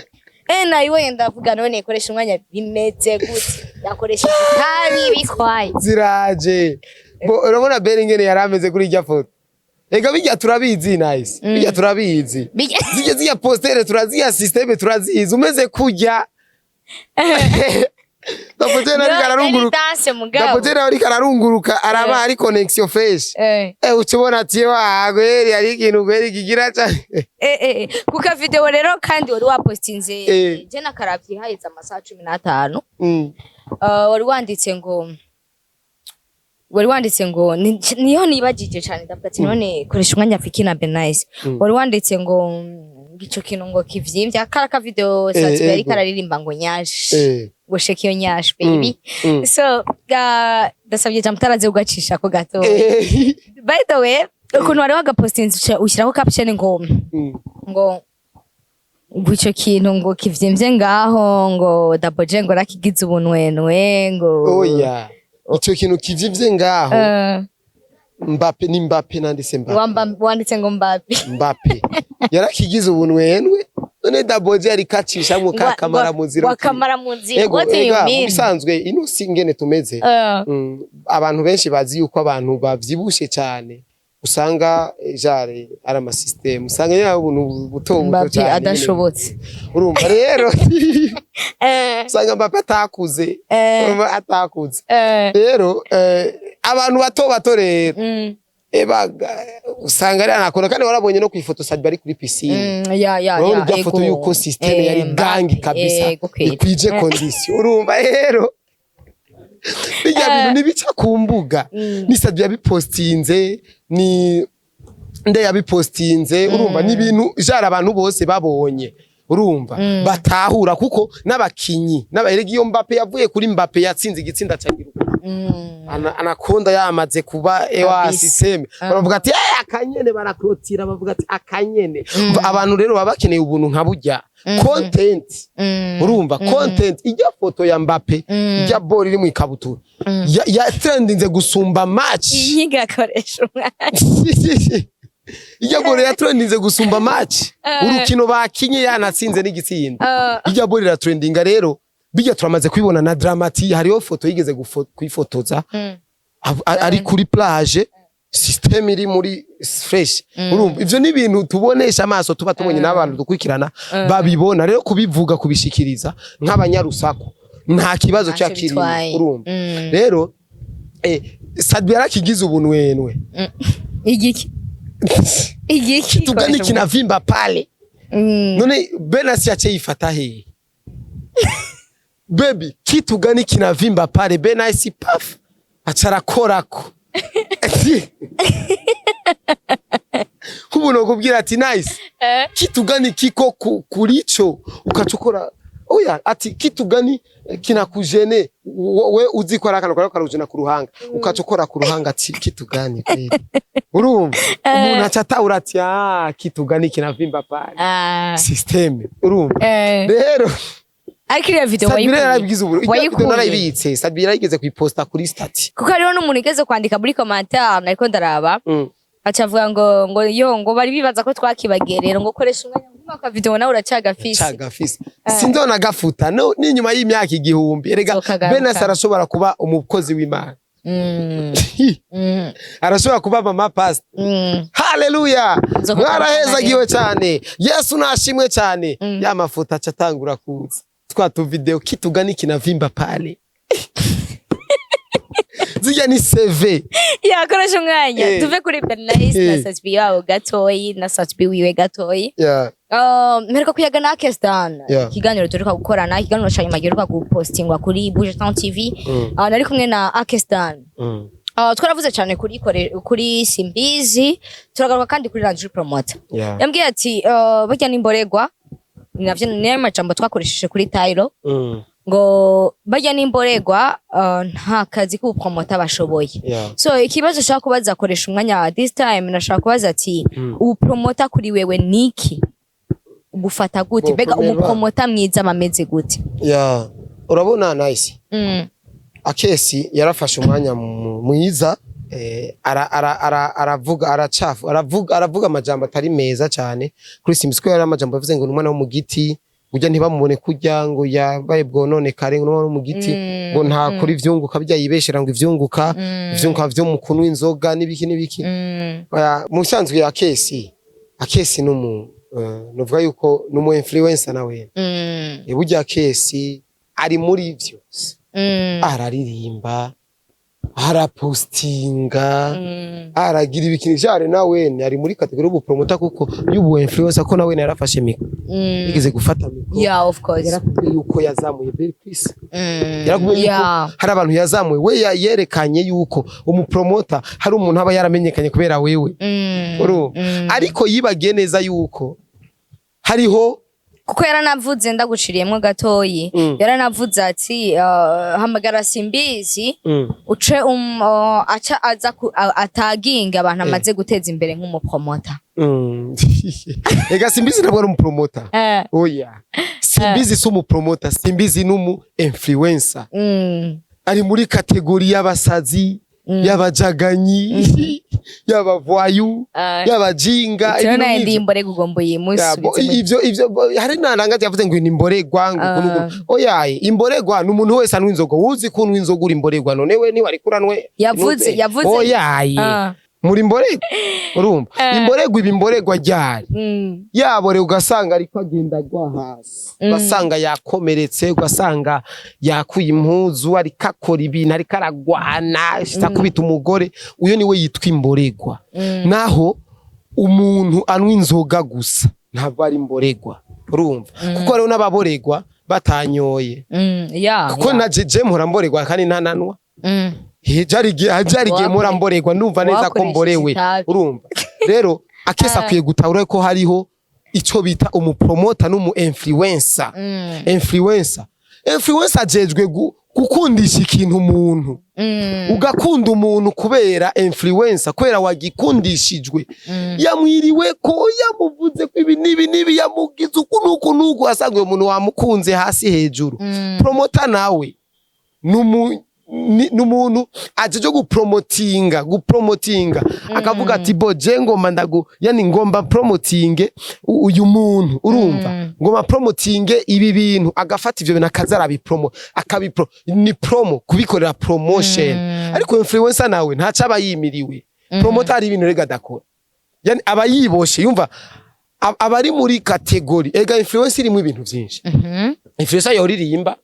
Nawe ndavuga: none koresha umwanya bimeze gute? Yakoresheje itabi bikwaye. Ziraje bo, urabona Bere ingene yari ameze kuri ijya foto. Ega bijya turabizi, nice, bijya turabizi. Zijya postere turaziya, système turazizi, umeze kurya Double J ariko ararunguruka. Dance mugabo. Double J nawe ariko ararunguruka, araba ari connection fresh. Ucubona ati: "Wa gweri, ari ikintu gweri kigira cyane." Kuka video rero kandi wari wapostinze, je nakaravye haheze amasaha 15. Wari wanditse ngo niyo nibagije cyane, ndavuga ati: "None koresha umwanya Fiki na Bernice?" Wari wanditse ngo ico kintu ngo kivyimbye akara ka video, Sat-B ariko araririmba ngo nyash, ngo shake iyo nyash baby. So ndasabye jamutaraze ugacisha ko gato. By the way, ukuntu wari wagapostinze, ushyiraho caption ngo ngo ico kintu ngo kivyimbye ngaho, ngo Double J ngo rakigize ubunwenwe ngo Oya, ico kintu kivyimbye ngaho, Mbappe, ni Mbappe nanditse, Mbappe. Wanditse ngo Mbappe. Mbappe yarakigize ubunwenwe. None Double J ariko acishamwo ka kamara mu nzira. Wa kamara mu nzira. Ego. What do you Ega mu mean? bisanzwe ino si ingene tumeze. Abantu benshi bazi yuko abantu bavyibushe cyane usanga jare ari amasystème, usanga yaba ubuntu buto buto Mbappe cyane nyene. adashobotse. Urumva rero, usanga Mbappe atakuze. Urumva atakuze. Rero abantu bato bato rero ebaga usanga ari anakunda. Kandi warabonye no kwifoto Sat-B ari kuri piscine. Ya. Urabona Ya. ijya foto yuko système yari Mbappe, gangi kabisa, ego kweli. ikwije condition. Urumva rero, bijya bintu nibica ku mbuga, ni Sat-B yabipostinze, ni nde yabipostinze? Urumva, ni ibintu jara abantu bose babonye, urumva, batahura, kuko n'abakinyi n'abarega iyo Mbappe yavuye kuri Mbappe yatsinze igitsinda ca giruka. Anakonda yamaze kuba ewa Kabisa. système, baravuga ati: "Eh, akanyene." Barakrotira, bavuga ati: "Akanyene." Abantu rero baba bakeneye ubuntu nka burya content. Urumva, content ijya foto ya Mbappe, ijya ball iri mu ikabutura, ya trendinze gusumba match. Inyiga akoresha umwanya. Irya boro yatrendinze gusumba match, urukino bakinye, yanatsinze n'igitsinda. Irya boro iratrendinga. Rero bijya turamaze kubibona na Dramati, hariho foto yigeze kwifotoza ari kuri plage, system iri muri fresh. Urumva, ivyo ni ibintu tubonesha amaso, tuba tubonye n'abantu dukurikirana babibona. Rero kubivuga, kubishikiriza nk'abanyarusaku, nta kibazo Ntacyo cyakirimo. bitwaye. Urumva rero, Sadbi yarakigize ubunwenwe. Igiki, igiki? Tugani kinavimba pale. None Benasi yaciye yifata hehe? Baby, kitu gani kinavimba pale? Benasi paf, aca arakorako. Nk'ubu nokubwira ati: "Nice, kitu gani kiko kurico?" Ukaca ukora oya, ati: "Kitu gani kinakujene?" We uzi ko ari akantu kariko karujena ku ruhanga, ukaca ukora ku ruhanga, ati: "Kitu gani kweli?" Urumva umuntu aca atahura ati: "Ah, kitu gani kinavimba pale?" Systeme, urumva rero. Ariko iriya video Sabira wayikuye? yarabigize ubu. Irya video Wayikuye? narayibitse. Sabira yarigeze kuyiposta kuri statut. Kuko hariho n'umuntu igeze kwandika muri commentaire, nariko ndaraba, aca avuga ngo yo, ngo bari bibaza ko twakibagiye. Rero ngo koresha umwanya mwaka, video nawe uracyagafise. Cagafise, sinzona gafuta no n'inyuma y'imyaka 1000. Erega Nzokagaruka. Benasi arashobora kuba umukozi w'Imana. Arashobora kuba mama pastor. Haleluya! Nzokagaruka. Mwarahezagiwe cyane, Yesu nashimwe cyane. Ya mafoto aca atangura kuza, twa tuvideo, kitu gani kinavimba pale, zirya ni CV. Yakoresha umwanya. Tuve kuri Bernice na Sat-B wabo gatoyi, na Sat-B wiwe gatoyi. Mperuka kuyaga na Akestan. Ikiganiro tuheruka gukorana, ikiganiro ca nyuma giheruka gupostingwa kuri Buja Town TV. Nari kumwe na Akestan. Twaravuze cyane kuri Simbizi, turagaruka kandi kuri Landry Promoter. Yambwiye ati burya n'imboregwa, navyo niyo majambo twakoresheje kuri Tyro, ngo barya n'imboregwa, nta kazi k'ubupromota bashoboye. So ikibazo ushaka kubaza, koresha umwanya this time, nashaka kubaza ati: ubupromota kuri wewe niki? Ugufata gute? Bo, Mbega umupromota mwiza bameze gute? Yeah. Urabona, Nice. Akesi yarafashe umwanya mwiza, aravuga, aracafu, aravuga amajambo atari meza cyane kuri Simbizi, ko yari amajambo yavuze ngo ni umwana wo mu giti, ujya ntibamubone kurya, ngo yabaye bwononekare, ngo ni umwana wo mu giti, ngo ntakora ivyunguka, bijya yibeshera ngo ivyunguka, ivyunguka vyo mu kunywa inzoga n'ibiki n'ibiki. Oya, mu bisanzwe Akesi numu nuvuga yuko numu influencer nawe. Burya Akesi ari muri vyose. Araririmba, arapostinga, aragira ibikintu vyare. Nawe ari muri catégorie y'ubupromota, kuko y'ubu influencer, ko nawe yarafashe micro, yigeze gufata micro. Yeah, of course. Yarakubwiye yuko yazamuye Bell Chris. Yarakubwiye yuko hari abantu yazamuye. We yerekanye yuko umupromota hari umuntu aba yaramenyekanye kubera wewe. Urumva? Ariko yibagiye neza yuko hariho Kuko yaranavuze, ndaguciriyemwo gatoyi, yaranavuze ati hamagara Simbizi, uce aca aza ataginga abantu amaze guteza imbere nk'umupromota. Ega Simbizi ntabwo ari umupromota. Oya, Simbizi si umupromota, Simbizi ni umu influencer. Ari muri catégorie y'abasazi, y'abajaganyi, y'abavayu, y'abajinga, Tuna ibintu nk'ivyo. ndi imborego ugomba uyimusubize. Ivyo hari narangaje yavuze ngo ni imboregwa, ngo uku n'uku. Oyaye, imboregwa ni umuntu wese anywa inzoga. Uzi ko unywa inzoga uri imboregwa? None we niba ariko uranwe? Yavuze Oyaye. Muri imboregwa, urumva? Imboregwa iba imboregwa ryari? Yabore, ugasanga ariko agenda agwa hasi, ugasanga yakomeretse, ugasanga yakuye impuzu, ariko akora ibintu, ariko aragwana, akubita umugore, uyo niwe yitwa imboregwa. Naho umuntu anywa inzoga gusa ntabwo ari imboregwa, urumva? Kuko hariho n'ababoregwa batanyoye. Kuko na jeje mpora mboregwa kandi ntananwa. Jari igihe mpora mboregwa, ndumva neza ko Wakoresheje mborewe. itabi. Urumva rero, Akesi akwiye gutahura ko hariho ico bita umupromota n'umu influencer. Influencer ajejwe gukundisha ikintu umuntu. Ugakunda umuntu kubera influencer, kubera wagikundishijwe, yamwiriwe ko yamuvuze ko ibi n'ibi n'ibi, yamugize uku n'uku n'uku, asanga uyo muntu wamukunze hasi hejuru. Promoter nawe numu Ni umuntu ajeje gupromotinga, akavuga ati: "Bo je ngomba ndagu, yani ngomba promotinge uyu muntu, urumva, ngomba promotinge ibi bintu." Agafata ivyo bintu akaza arabipromo, akabipro, ni promo, kubikorera promotion. Ariko influencer nawe ntaco aba yimiriwe. Promoter hari ibintu rega adakora, yani aba yiboshe, yumva aba ari muri catégorie. Ega influencer irimo ibintu vyinshi. Influencer yoririmba,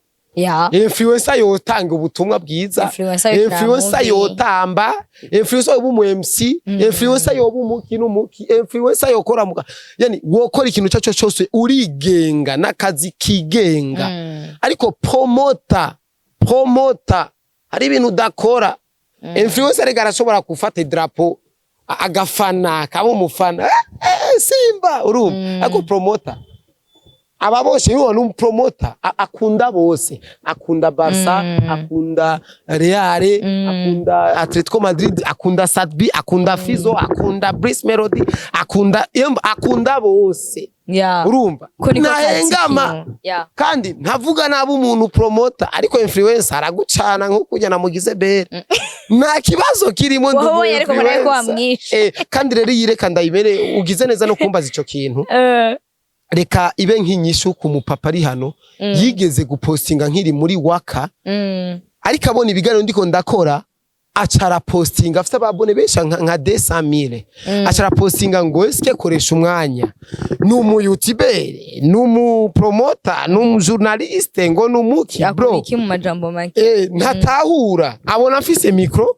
influencer yotanga ubutumwa bwiza, Influencer yokina influencer movie. yotamba, influencer yoba umu MC, influencer yoba umuki n'umuki, influencer yokora muka, yani wokora ikintu cyaco cyose, urigenga n'akazi kigenga. Ariko promoter hari ibintu udakora. Influencer rega arashobora gufata idarapo, agafana, akaba umufana, Simba, urumva. Ariko promoter aba bose, niba n'umupromota akunda bose, akunda Barca, akunda Real, akunda Atletico Madrid, akunda Sadbi, akunda Fizo, akunda Brice Melody, akunda yumva, akunda bose. Urumva, Ko niko kazi ntahengama. kiwe. Kandi ntavuga nabi umuntu promoter, ariko influencer aragucana nko kujya namugize bere, nta kibazo kirimo, ndi umu Wabonye ariko mbona yuko influencer. wamwishe. Kandi rero iyi, reka ndayibere, ugize neza no kumbaza ico kintu. Reka ibe nk'inyishu ku mupapa ari hano yigeze gupostinga nkiri muri waka, ariko abona ibiganiro ndiko ndakora, aca arapostinga, afite ababone benshi nka 200,000, aca arapostinga ngo: "Eske koresha umwanya ni umu youtuber, ni umu promoter, ni umu journaliste, ngo ni umuki?" Yakora Bro, iki mu majambo make? Ntatahura, abona mfise micro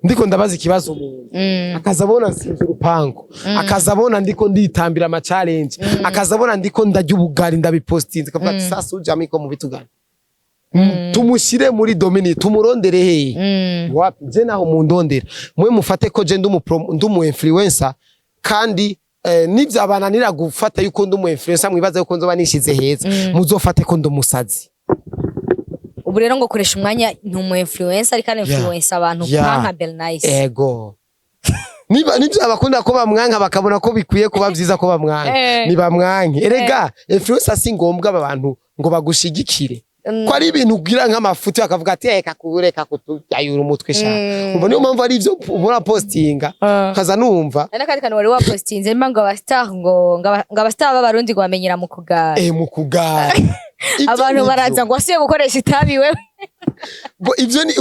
ndiko ndabaza ikibazo umuntu, akaza abona nsinze urupangu, akaza abona ndiko nditambira ama challenge, akaza abona ndiko ndarya ubugari, ndabipostinze, akavuga ati: "Sasa ujama iko mu bitugana, tumushyire muri domaine, tumurondere hehe?" Wapi, je naho mundondera mwe mufate ko je ndi umu influencer. Kandi nivyabananira gufata yuko ndi umu influencer, mwibaza yuko nzoba nishize heza, muzofate ko ndi umusazi. Ubu rero ngo koresha umwanya ni umu influencer, ariko influence abantu pa nka Bernice. Ego, niba nibyo abakunda ko bamwanka, bakabona ko bikwiye kuba vyiza ko bamwanka, nibamwanke. Erega influencer si ngombwa aba bantu ngo bagushigikire, ko ari ibintu ugira nk'amafuti, bakavuga ati: "Reka kureka kutujyayura umutwe sha." Umva, niyo mpamvu ari ivyo ubona postinga, kaza numva. Hari n'akandi kantu wari wapostinze mba ngo aba star ngo aba star b'Abarundi ngo bamenyera mu kugara. Mu kugara. Ivyo Abantu nivyo. baraza ngo wasubiye gukoresha itabi wewe. Bo, ivyo ni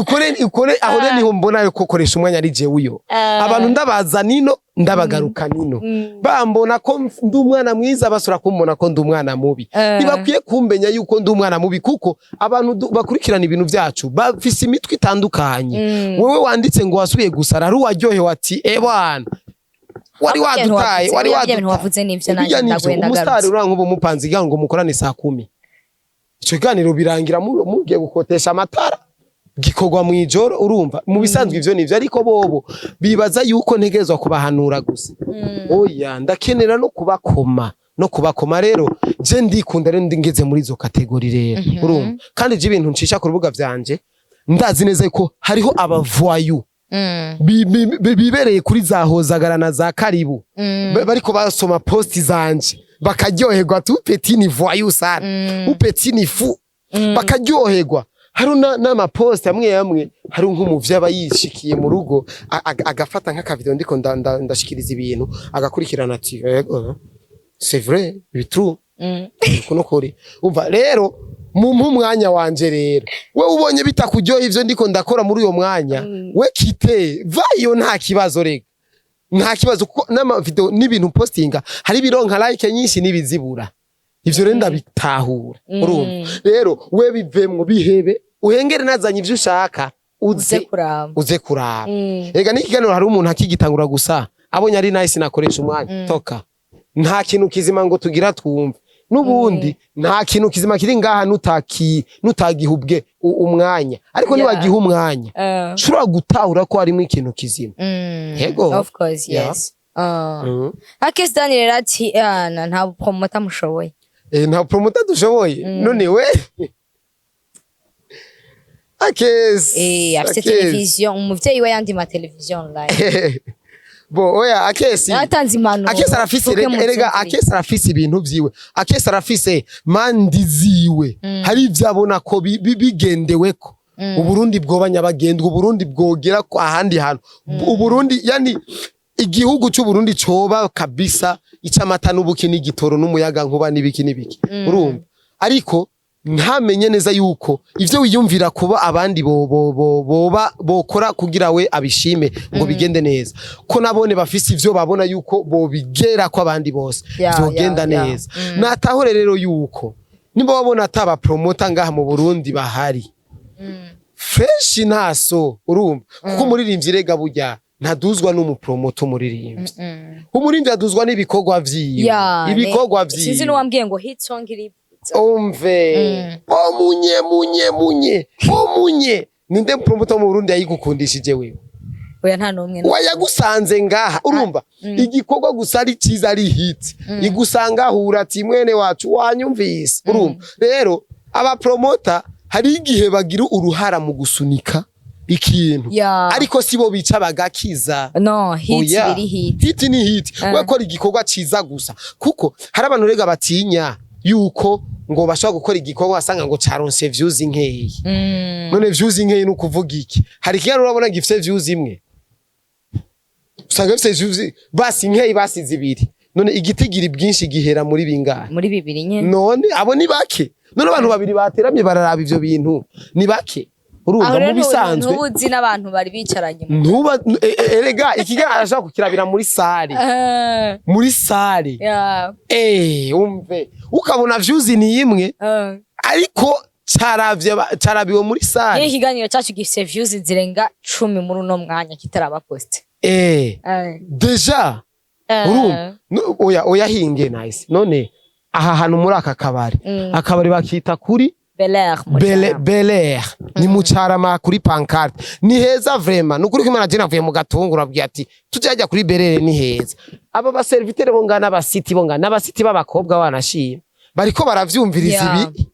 ukore aho rero niho mbona yuko koresha umwanya ari jewe uyo. Abantu ndabaza nino, ndabagaruka nino, bambona ko ndi umwana mwiza, basura kumbona ko ndi umwana mubi. Ntibakwiye kumbenya yuko ndi umwana mubi, kuko abantu bakurikirana ibintu byacu bafise imitwe itandukanye. Wewe wanditse ngo wasubiye gusara, ari uwaryohewe ati: "Ebwana, wari Ahubwo ibintu wadutaye, wavuze, wari oya, ibyo bintu wadutaye." wavuze nivyo, Bijya nanjye nivyo, ndagwenda umusitari ngarutse. uranga ubu mupanze igango ngo mukorane saa 10, ico kiganiro birangira mugiye gukotesha amatara, gikorwa mu ijoro. Urumva, mu bisanzwe ivyo nivyo, ariko bobo bibaza yuko ntegerezwa kubahanura gusa. Oya, ndakenera no kubakoma, no kubakoma. Rero je ndikunda, rero ndi ngeze muri izo catégorie rero, urumva. Kandi je ibintu ncisha ku rubuga vyanje, ndazi neza yuko hariho abavoyu bibereye kuri za Hozagara na za Karibu, bariko basoma posti zanje bakaryoherwa, tu petit ni voyou sana, u petit ni fou, bakaryoherwa. Hari n'amaposti amwe amwe, hari nk'umuvyi aba yishikiye mu rugo, agafata nk'akavideo ndiko ndashikiriza ibintu, agakurikirana ati: "Ego, c'est vrai, bi true." Kuno kuri, umva rero, mumpe umwanya wanje. Rero we ubonye bitakuryoha ivyo ndiko ndakora muri uyo mwanya, we kite vayo, nta kibazo rega, nta kibazo, kuko n'ama video n'ibintu postinga hari ibironka like nyinshi n'ibizibura. Ivyo rero ndabitahura. Urumva rero, we bivemwo, bihebe, uhengere nazanye ivyo ushaka, uze uze kuraba. Uze kuraba. Ega n'ikiganiro hari umuntu akigitangura gusa abonye ari nice, nakoresha umwanya toka, nta kintu kizima ngo tugira twumve n'ubundi, nta kintu kizima kiri ngaha nutagihubwe umwanya, ariko niwagiha umwanya, ushobora gutahura ko harimo ikintu kizima. Yego. Of course. Yes. Akesi Daniel rero ati: "Ah, nta promoter mushoboye." Nta promoter dushoboye none we Akesi? Afite Akesi. Televiziyo, umuvyeyi we yandi ma televiziyo online. Bo oya, Akesi Yaratanze impanuro. Akesi arafise Tuke erega mutumvire. Akesi arafise ibintu vyiwe, Akesi arafise mandi ziwe, hari ivyo abona ko bigendeweko. Uburundi bwoba nyabagendwa, Uburundi bwogera ku ahandi hantu, Uburundi, yani igihugu c'Uburundi coba kabisa ic'amata n'ubuki n'igitoro n'umuyaga nkuba n'ibiki n'ibiki, urumva? Ariko ntamenye neza yuko ivyo wiyumvira kuba abandi bo, bo, bo, boba bokora kugira we abishime ngo bigende neza, ko nabone bafise ivyo babona yuko bobigera ko abandi bose vyogenda neza. Natahure rero yuko nimba wabona ataba promoter ngaha mu Burundi bahari fresh, ntaso, urumva? Kuko umuririmbyi rega burya ntaduzwa n'umupromoter. Umuririmbyi aduzwa n'ibikorwa vyiwe, ibikorwa Sinzi vyiwe. n'uwambwiye ngo hit song iri Umve, omunye munye munye omunye, ninde promoter mu Burundi yayigukundishije wewe? Oya, nta n'umwe. Wayagusanze ngaha, urumva? Igikorwa gusa ari cyiza, ari hit, igusanga hura ati: "Mwene wacu, wanyumvise?" Urumva rero, abapromoter hari igihe bagira uruhara mu gusunika ikintu, ariko sibo bica bagakiza. No hit. Oya. Biri hit. Hit ni hit. We kora igikorwa ciza gusa, kuko hari abantu rega batinya yuko ngo bashobora gukora igikorwa wasanga ngo caronse views nkeyi. None views nkeyi ni ukuvuga iki? Hari ikiganiro urabona gifise views imwe, usanga gifise views basi nkeyi, basi zibiri. None igitigiri bwinshi gihera muri bingahe? Muri bibiri nyene. None abo ni bake. None abantu babiri bateramye bararaba ivyo bintu ni bake, urumva? Aho Mu rero bisanzwe ntubuzi n'abantu bari bicaranye ntuba erega ikiganiro arashobora kukirabira muri salle, muri salle. Umve, ukabona views ni imwe, ariko caravye carabiwe muri Niyo salle. ikiganiro cyacu gifise views zirenga 10 muri uno mwanya kitaraba post. Déjà urumva. Oya, oya, hinge nice. None aha hantu muri aka kabari, akabari bakita kuri Bel Air mu Bele, Carama. Bel Air ni mu Carama kuri pancarte. Ni heza vraiment, nukuri ko Imana. Je navuye mu Gatungu, urabwiye ati tujya kuri Bel Air, ni heza. Aba baserviteur bo ngana, abasiti bo ngana, abasiti b'abakobwa wanashima bariko baravyumviriza ibi.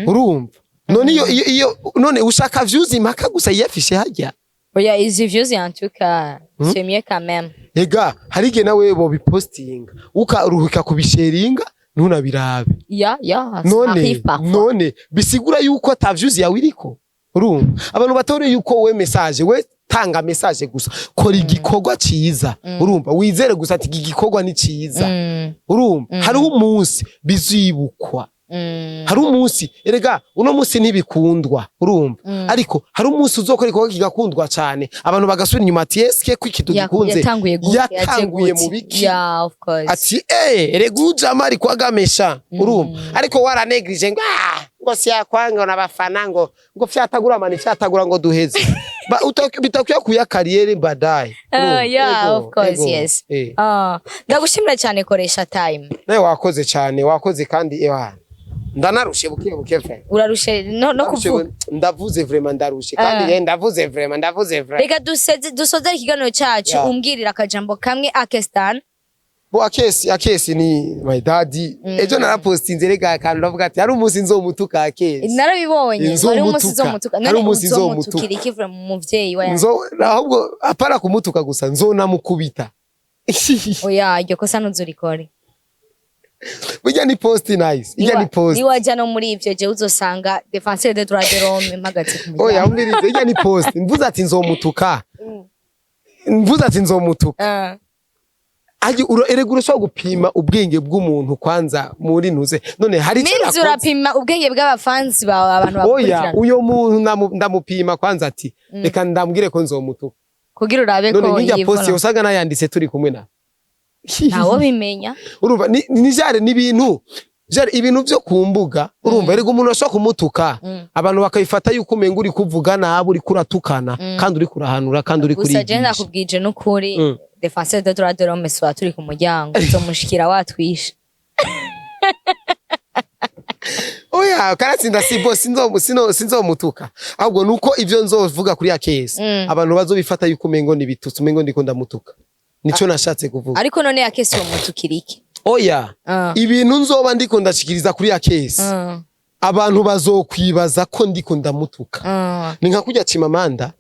Urumva none iyo none ushaka views impaka gusa yiyafishe hajya. Oya, izi views en tout cas, c'est mieux quand même. Ega hari igihe nawe bobipostinga ukaruhuka kubisharinga ntunabirabe. Ya, ça None arrive parfois. none bisigura yuko ata views yawe iriko. Urumva, abantu batore yuko we message, we tanga message gusa, kora igikorwa ciza, urumva? Wizere gusa ati iki gikorwa ni ciza. Urumva, hariho umunsi bizibukwa. Hari umunsi erega uno munsi ntibikundwa, urumva? Ariko hari umunsi uzokora igikorwa kigakundwa cyane, abantu bagasubira inyuma ati: "Eske ko iki tugikunze Yatanguye gute? Yaje yatanguye gute? mu biki?" Yeah, of course. Ati: "Eh, erega ujama ari kwagamesha." Urumva, ariko waranegrije ngo ah, ngo siyakwanga n'abafana, ngo fyatagura mani, fyatagura ngo duheze. Bitakwiye kuya carrière baadaye. Urumva? Yeah, Ego, of course, ego. yes. Ah, ndagushimira cyane, koresha time. Nawe wakoze cyane, wakoze kandi ewa ndanarushe buke buke vraiment. Urarushe no Ndarushe kuvuga. Ndavuze vraiment, ndarushe kandi. Ndavuze vraiment, ndavuze vraiment. Reka dusozere ikiganiro cyacu. Umbwirira akajambo kamwe Akestan. Bo Akesi, Akesi ni my daddy. Ejo narapostinze rega akantu, ndavuga ati hari umunsi nzomutuka Akesi. Narabibonye. Nzomutuka. Wari umunsi uzomutuka. Hari None umunsi nzomutuka. uzomutukira iki mu muvyeyi wa? Nzo ahubwo apara kumutuka gusa, nzonamukubita. Oya, iryo kosa ntuzurikore. Burya ni post nice, ijya ni post. Niwajya no muri ivyo, jewe uzosanga défenseur de droit de l'homme mpagaze ku Oya, muryango. umvirize, ijya ni post. Mvuze ati nzomutuka, mvuze ati nzomutuka. Aje erega urashobora gupima ubwenge bw'umuntu kwanza muri ntuze. None hari icyo Minsi nakoze? Urapima ubwenge bw'abafansi bawe, abantu Oya, bagukurikirana? uyo muntu ndamupima kwanza ati reka ndambwire ko nzomutuka. Kugira urabe None ko nk'ijya post yivuna. usanga nayanditse turi kumwe na Ntawo bimenya. Urumva, ni jare n'ibintu jare, ibintu byo ku mbuga, urumva? Erega umuntu ashobora kumutuka, abantu bakabifata yuko umenga uri kuvuga nabi, uri kuratukana, kandi uri kurahanura, kandi uri Gusa je kurigisha. ndakubwije n'ukuri, défenseur de droit de l'homme soir turi ku muryango uzomushikira watwishe. Oya, karatsinda si bo sinzomutuka, ahubwo nuko ivyo nzovuga kuri ya kesi abantu bazobifata yuko umengo ni bitutsi, umengo ndiko ndamutuka. Nico nashatse kuvuga. Ariko none yakesi uwo iki? Oya, ibintu nzoba ndiko ndashikiriza kuri ya kesi, abantu bazokwibaza ko ndiko ndamutuka. Ni nka kurya Chimamanda.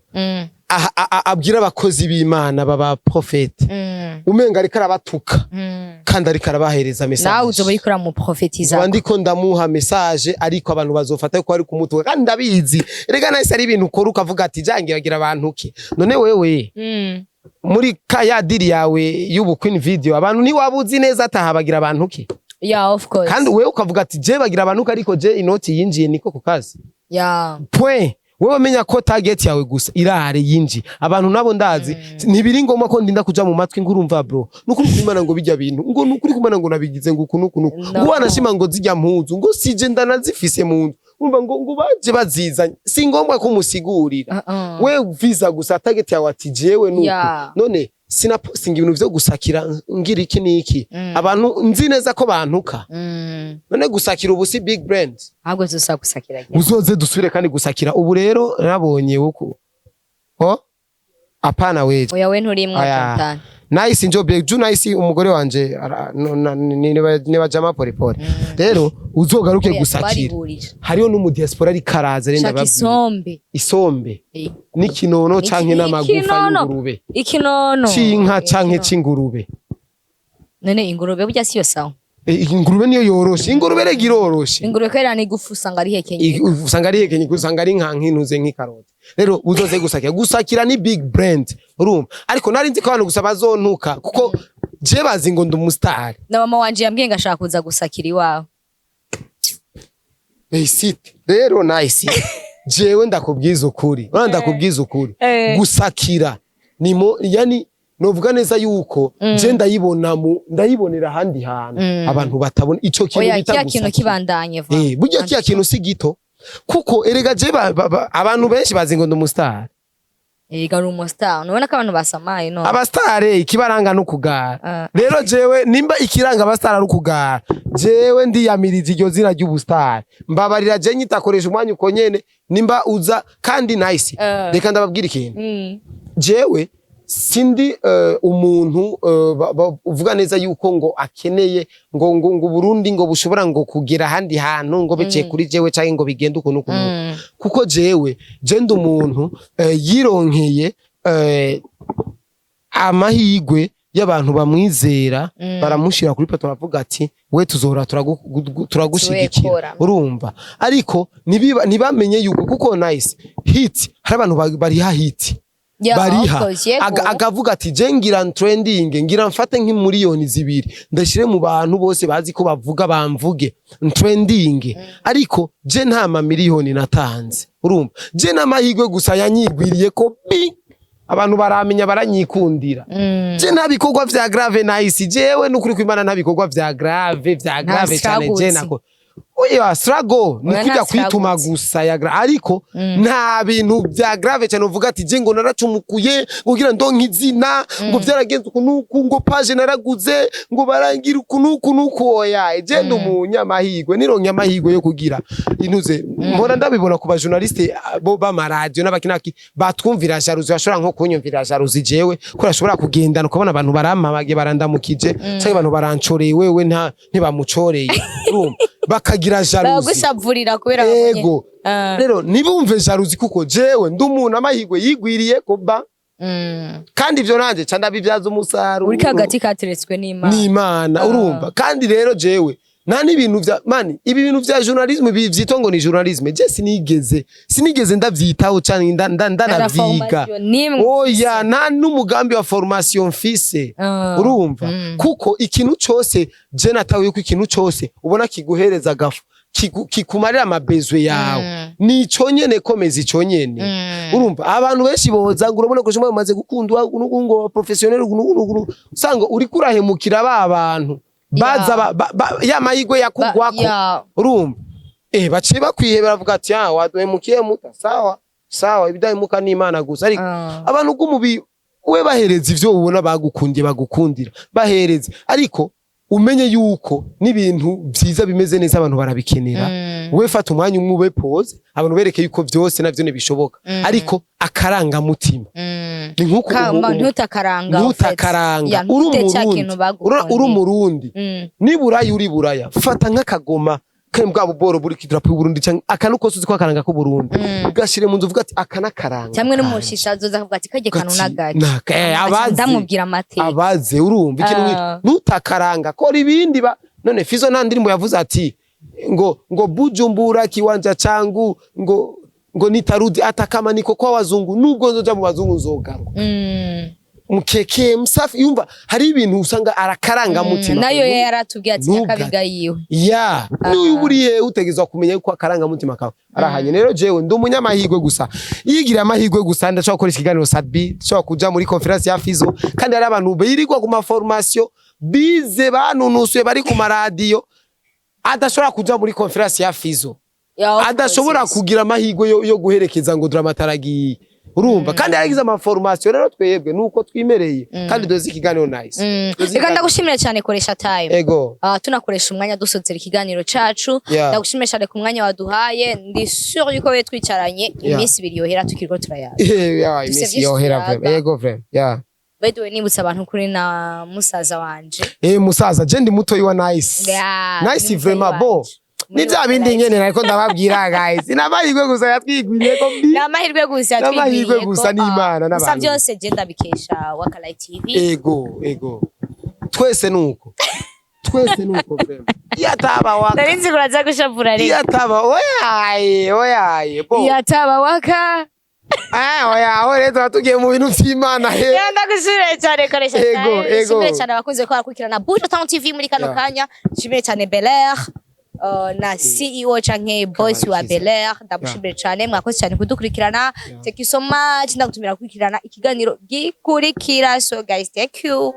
Abwira abakozi b'Imana baba profete, umenga ariko arabatuka, kandi ariko arabahereza message. Nawe uzoba uriko uramuprofetiza. Nzoba ndiko ndamuha message, ariko abantu bazofata ko ari kumutuka, kandi ndabizi. Erega nahise ari ibintu ukora ukavuga ati jangiragira abantu ke. None wewe muri ka ya deal yawe y'ubu Queen Video, abantu ntiwaba uzi neza ataha bagira abantu ke? Yeah, of course. Kandi wewe ukavuga ati je bagira abantu ke, ariko je inoti yinjiye niko ku kazi. Point. Wewe menya ko target yawe gusa irare yinji abantu nabo. Ndazi ntibiri ngombwa ko ndinda kuja mu matwi ngo urumva bro, nukuri kumana ngo bijya bintu, ngo nukuri kumana ngo nabigize ngo uku nuku nuku. No. Ngo wanashima ngo zijya mpuzu, ngo sije ndanazifise mu nzu, urumva, ngo baje bazizanye, si ngombwa ko musigurira. Uh-uh. We visa gusa target yawe ati jewe nuku. None sinapostinga ibintu vyo gusakira ngira iki niki, abantu nzi neza ko bantuka. None gusakira ubu si big brand? Ahubwo tuzosa gusakira. Uzoze dusubire kandi gusakira. Ubu rero nabonye uko ho apana weje. Oya, we nturimwo. Aya. Jonathan. Nice njo ju nice umugore wanje niba jama pole pole. Rero uzogaruke Oya, gusakira. twarihurije. Hariho n'umu diaspora ari karaza renda Shaka babwira. isombe. Isombe Eh. n'ikinono canke n'amagufa Ikinono. y'ingurube. Ikinono. C'inka canke Ikinono. c'ingurube. None ingurube burya siyo sawa? Eh, ingurube niyo yoroshe, ingurube rega iroroshe. Ingurube kubera ni igufu usanga ari hekenye. Usanga ari hekenye, usanga ari nka nkintuze nk'ikaroti. Rero uzoze gusakira. Gusakira ni big brand, urumva? Ariko nari nzi ko abantu gusa bazontuka kuko je bazi ngo ndi umustar. Na mama wanje yambwiye ngo ashaka kuza gusakira iwawe. Isite rero nice, jewe ndakubwiza ukuri, urabona, ndakubwiza ukuri. Gusakira ni mo, yani novuga neza yuko je ndayibona mu ndayibonera ahandi hantu abantu batabona ico kintu Oya, bita kiya kintu gusakira. kibandanye va. Eh, burya kiya kintu si gito, kuko erega je abantu benshi bazi ngo ndi umustar. Ega uri umustar, nubona ko abantu basamaye no. Abastare ikibaranga no kugara. Rero jewe nimba ikiranga abastare ari ukugara, jewe ndiyamiriza iryo zina ry'ubustare. Mbabarira, je nyitakoresha umwanya uko nyene nimba uza kandi nice. Reka ndababwira ikintu. Jewe sindi umuntu uvuga neza yuko ngo akeneye ngo Burundi ngo bushobora ngo kugera ahandi hantu ngo biciye kuri jewe canke ngo bigende ukuntu ukuntu. Kuko jewe je ndi umuntu yironkeye amahigwe y'abantu bamwizera, baramushira kuri plateau, baravuga ati we tuzohora turagushigikira. Tuwekora. Urumva, ariko ntibamenye yuko kuko nice hit hari abantu bariha hit. Yeah, of Bariha. course, yego. Akavuga ati je ngira trending, ngira mfate nk'imiliyoni 2 ndashire mu bantu bose bazi ko bavuga bamvuge trending, ariko je nta mamiliyoni natanze. Urumva, je n'amahirwe gusa yanyigwiriye ko bi abantu baramenya baranyikundira. Je nta bikorwa vya grave nice, jewe n'ukuri kw'Imana nta bikorwa vya grave cyane je struggles. Nako oya, struggle ni Oya, kujya nta kwituma struggles. gusa ya ariko nta bintu vya grave cyane uvuga ati je ngo naracumukuye kugira ndonke izina, ngo vyaragenze uku nuku, ngo page naraguze, ngo barangira uku nuku nuku. Oya, je ndi umunyamahirwe, nironke amahirwe yo kugira intuze. Mpora ndabibona ku ba journaliste bo b'amaradiyo n'abakinaki batwumvira jalousie, bashobora nko kunyumvira jalousie jewe ko ashobora kugendana ukabona abantu barampamagaye barandamukije canke abantu barancoreye, wewe nta ntibamucoreye, urumva, bakagira jalousie. Baragushavurira kubera babonye. Ego. Rero ntibumve jalousie, kuko jewe ndi umuntu amahirwe yigwiriye kuba kandi ivyo nanje ca ndabibyaza umusaruro. Uri kagati kateretswe n'Imana. N'Imana. Urumva, kandi rero jewe nta n'ibintu vya mani, ibi bintu vya journalisme, ibi vyitwa ngo ni journalisme, je sinigeze ndavyitaho canke ndanavyiga. Formation n'imwe. Oya, nta n'umugambi wa formation mfise. Urumva, kuko ikintu cose je natawe yuko ikintu cose ubona kiguhereza agafu kikumarira amabezwe yawe, nico nyene, komeza ico nyene. Urumva, abantu benshi boza ngo urabona ko umaze gukundwa ngo professionnel, usanga uriko urahemukira ba bantu baza ya mahigwe yakugwako. Urumva, baciye bakwihe baravuga ati ah, waduhemukiye muta, sawa sawa, ibidahemuka n'Imana gusa. Ariko abantu bw'umubi we bahereza ivyo ubona bagukundiye, bagukundira, bahereze, ariko umenye yuko n'ibintu vyiza bimeze neza abantu barabikenera. We fata umwanya umwe ube pause, abantu bereke yuko vyose navyo ntibishoboka, ariko akarangamutima ni nkuko Kamba ntutakaranga. Ntutakaranga uri ntute cya Umurundi. kintu Uri bagukundira. Umurundi, niburaya uri buraya, fata nk'akagoma. Kandi bwa buboro buri kidarapo y'Uburundi canke akantu kose uzi ko akaranga k'Uburundi, gashire mu nzu, uvuga ati: "Aka n'akaranga." Cyangwa n'umushitsi azoza akavuga ati: "Kajye kantu n'agaki." Abazi. Ndamubwira amateka. Abaze, urumva ikintu nutakaranga, kora ibindi ba. None Fizo nta ndirimbo yavuze ati ngo "Bujumbura kiwanja changu", ngo "Nitarudi hata kama niko kwa wazungu", nubwo nzoja mu bazungu nzogaruka. Mukeke msafi, yumva hari ibintu usanga arakaranga mutima. Nayo yaratubwiye ati nyakabiga yiwe. Ya, niba uriye utegezwa kumenya yuko akaranga mutima kawe arahanye. Rero jewe ndi umunyamahirwe gusa, yigira amahirwe gusa, ndashobora gukoresha ikiganiro Sat-B, ndashobora kuja muri conférence ya Fizo, kandi hari abantu birirwa ku ma formation, bize, banunusuye, bari ku maradiyo, adashobora kuja muri conférence ya Fizo, Yeah, of adashobora course, yes. kugira amahirwe yo guherekeza ngo Drama-T aragiye, urumva, kandi yaragize ama formation. Rero twebwe nuko twimereye, kandi doze ikiganiro nice. Doze Reka ikiganiro. ndagushimire cyane, koresha time. Ego. Tunakoresha umwanya dusozera ikiganiro cacu. Ndagushimire cyane ku mwanya waduhaye. Ndi sure yuko we twicaranye iminsi 2 yohera tukiriko turayaga. Yeah, Dufise iminsi vyinshi yohera tuyaga. vraiment. Ego vraiment, yeah. By the way, nibutsa abantu kuri na musaza wanje. Musaza, je ndi muto yiwa Nice. Yeah, Nice. ni mutoyi Vraiment bo. wanje. Ni bya bindi nyene nariko ndababwira, guys. N'amahirwe gusa yatwigwiriye ko mbi. Ni amahirwe gusa. N'amahirwe yatwigwiriye gusa ko, n'Imana gusa n'abantu. Byose je ndabikesha Wakalite TV. Ego. Twese nuko. Twese nuko vraiment. Iyo ataba Waka. Nari nzi kuraza gushavura Iyo rero. ataba, oyaye, oyaye. Bo. Iyo ataba Waka. Ah, oya, aho rero tuba tugiye mu bintu vy'Imana he. Rero ndagushimire cyane, koresha Ego, time. ego. Nshimire cyane abakunze ko barakurikirana Buja Town TV muri kano kanya. Nshimire cyane Belair na CEO canke boss wa Kabakiza. Belair, ndagushimire cyane. Mwakoze cyane kudukurikirana. Thank you so much. Ndagutumira gukurikirana ikiganiro gikurikira. So guys, thank you.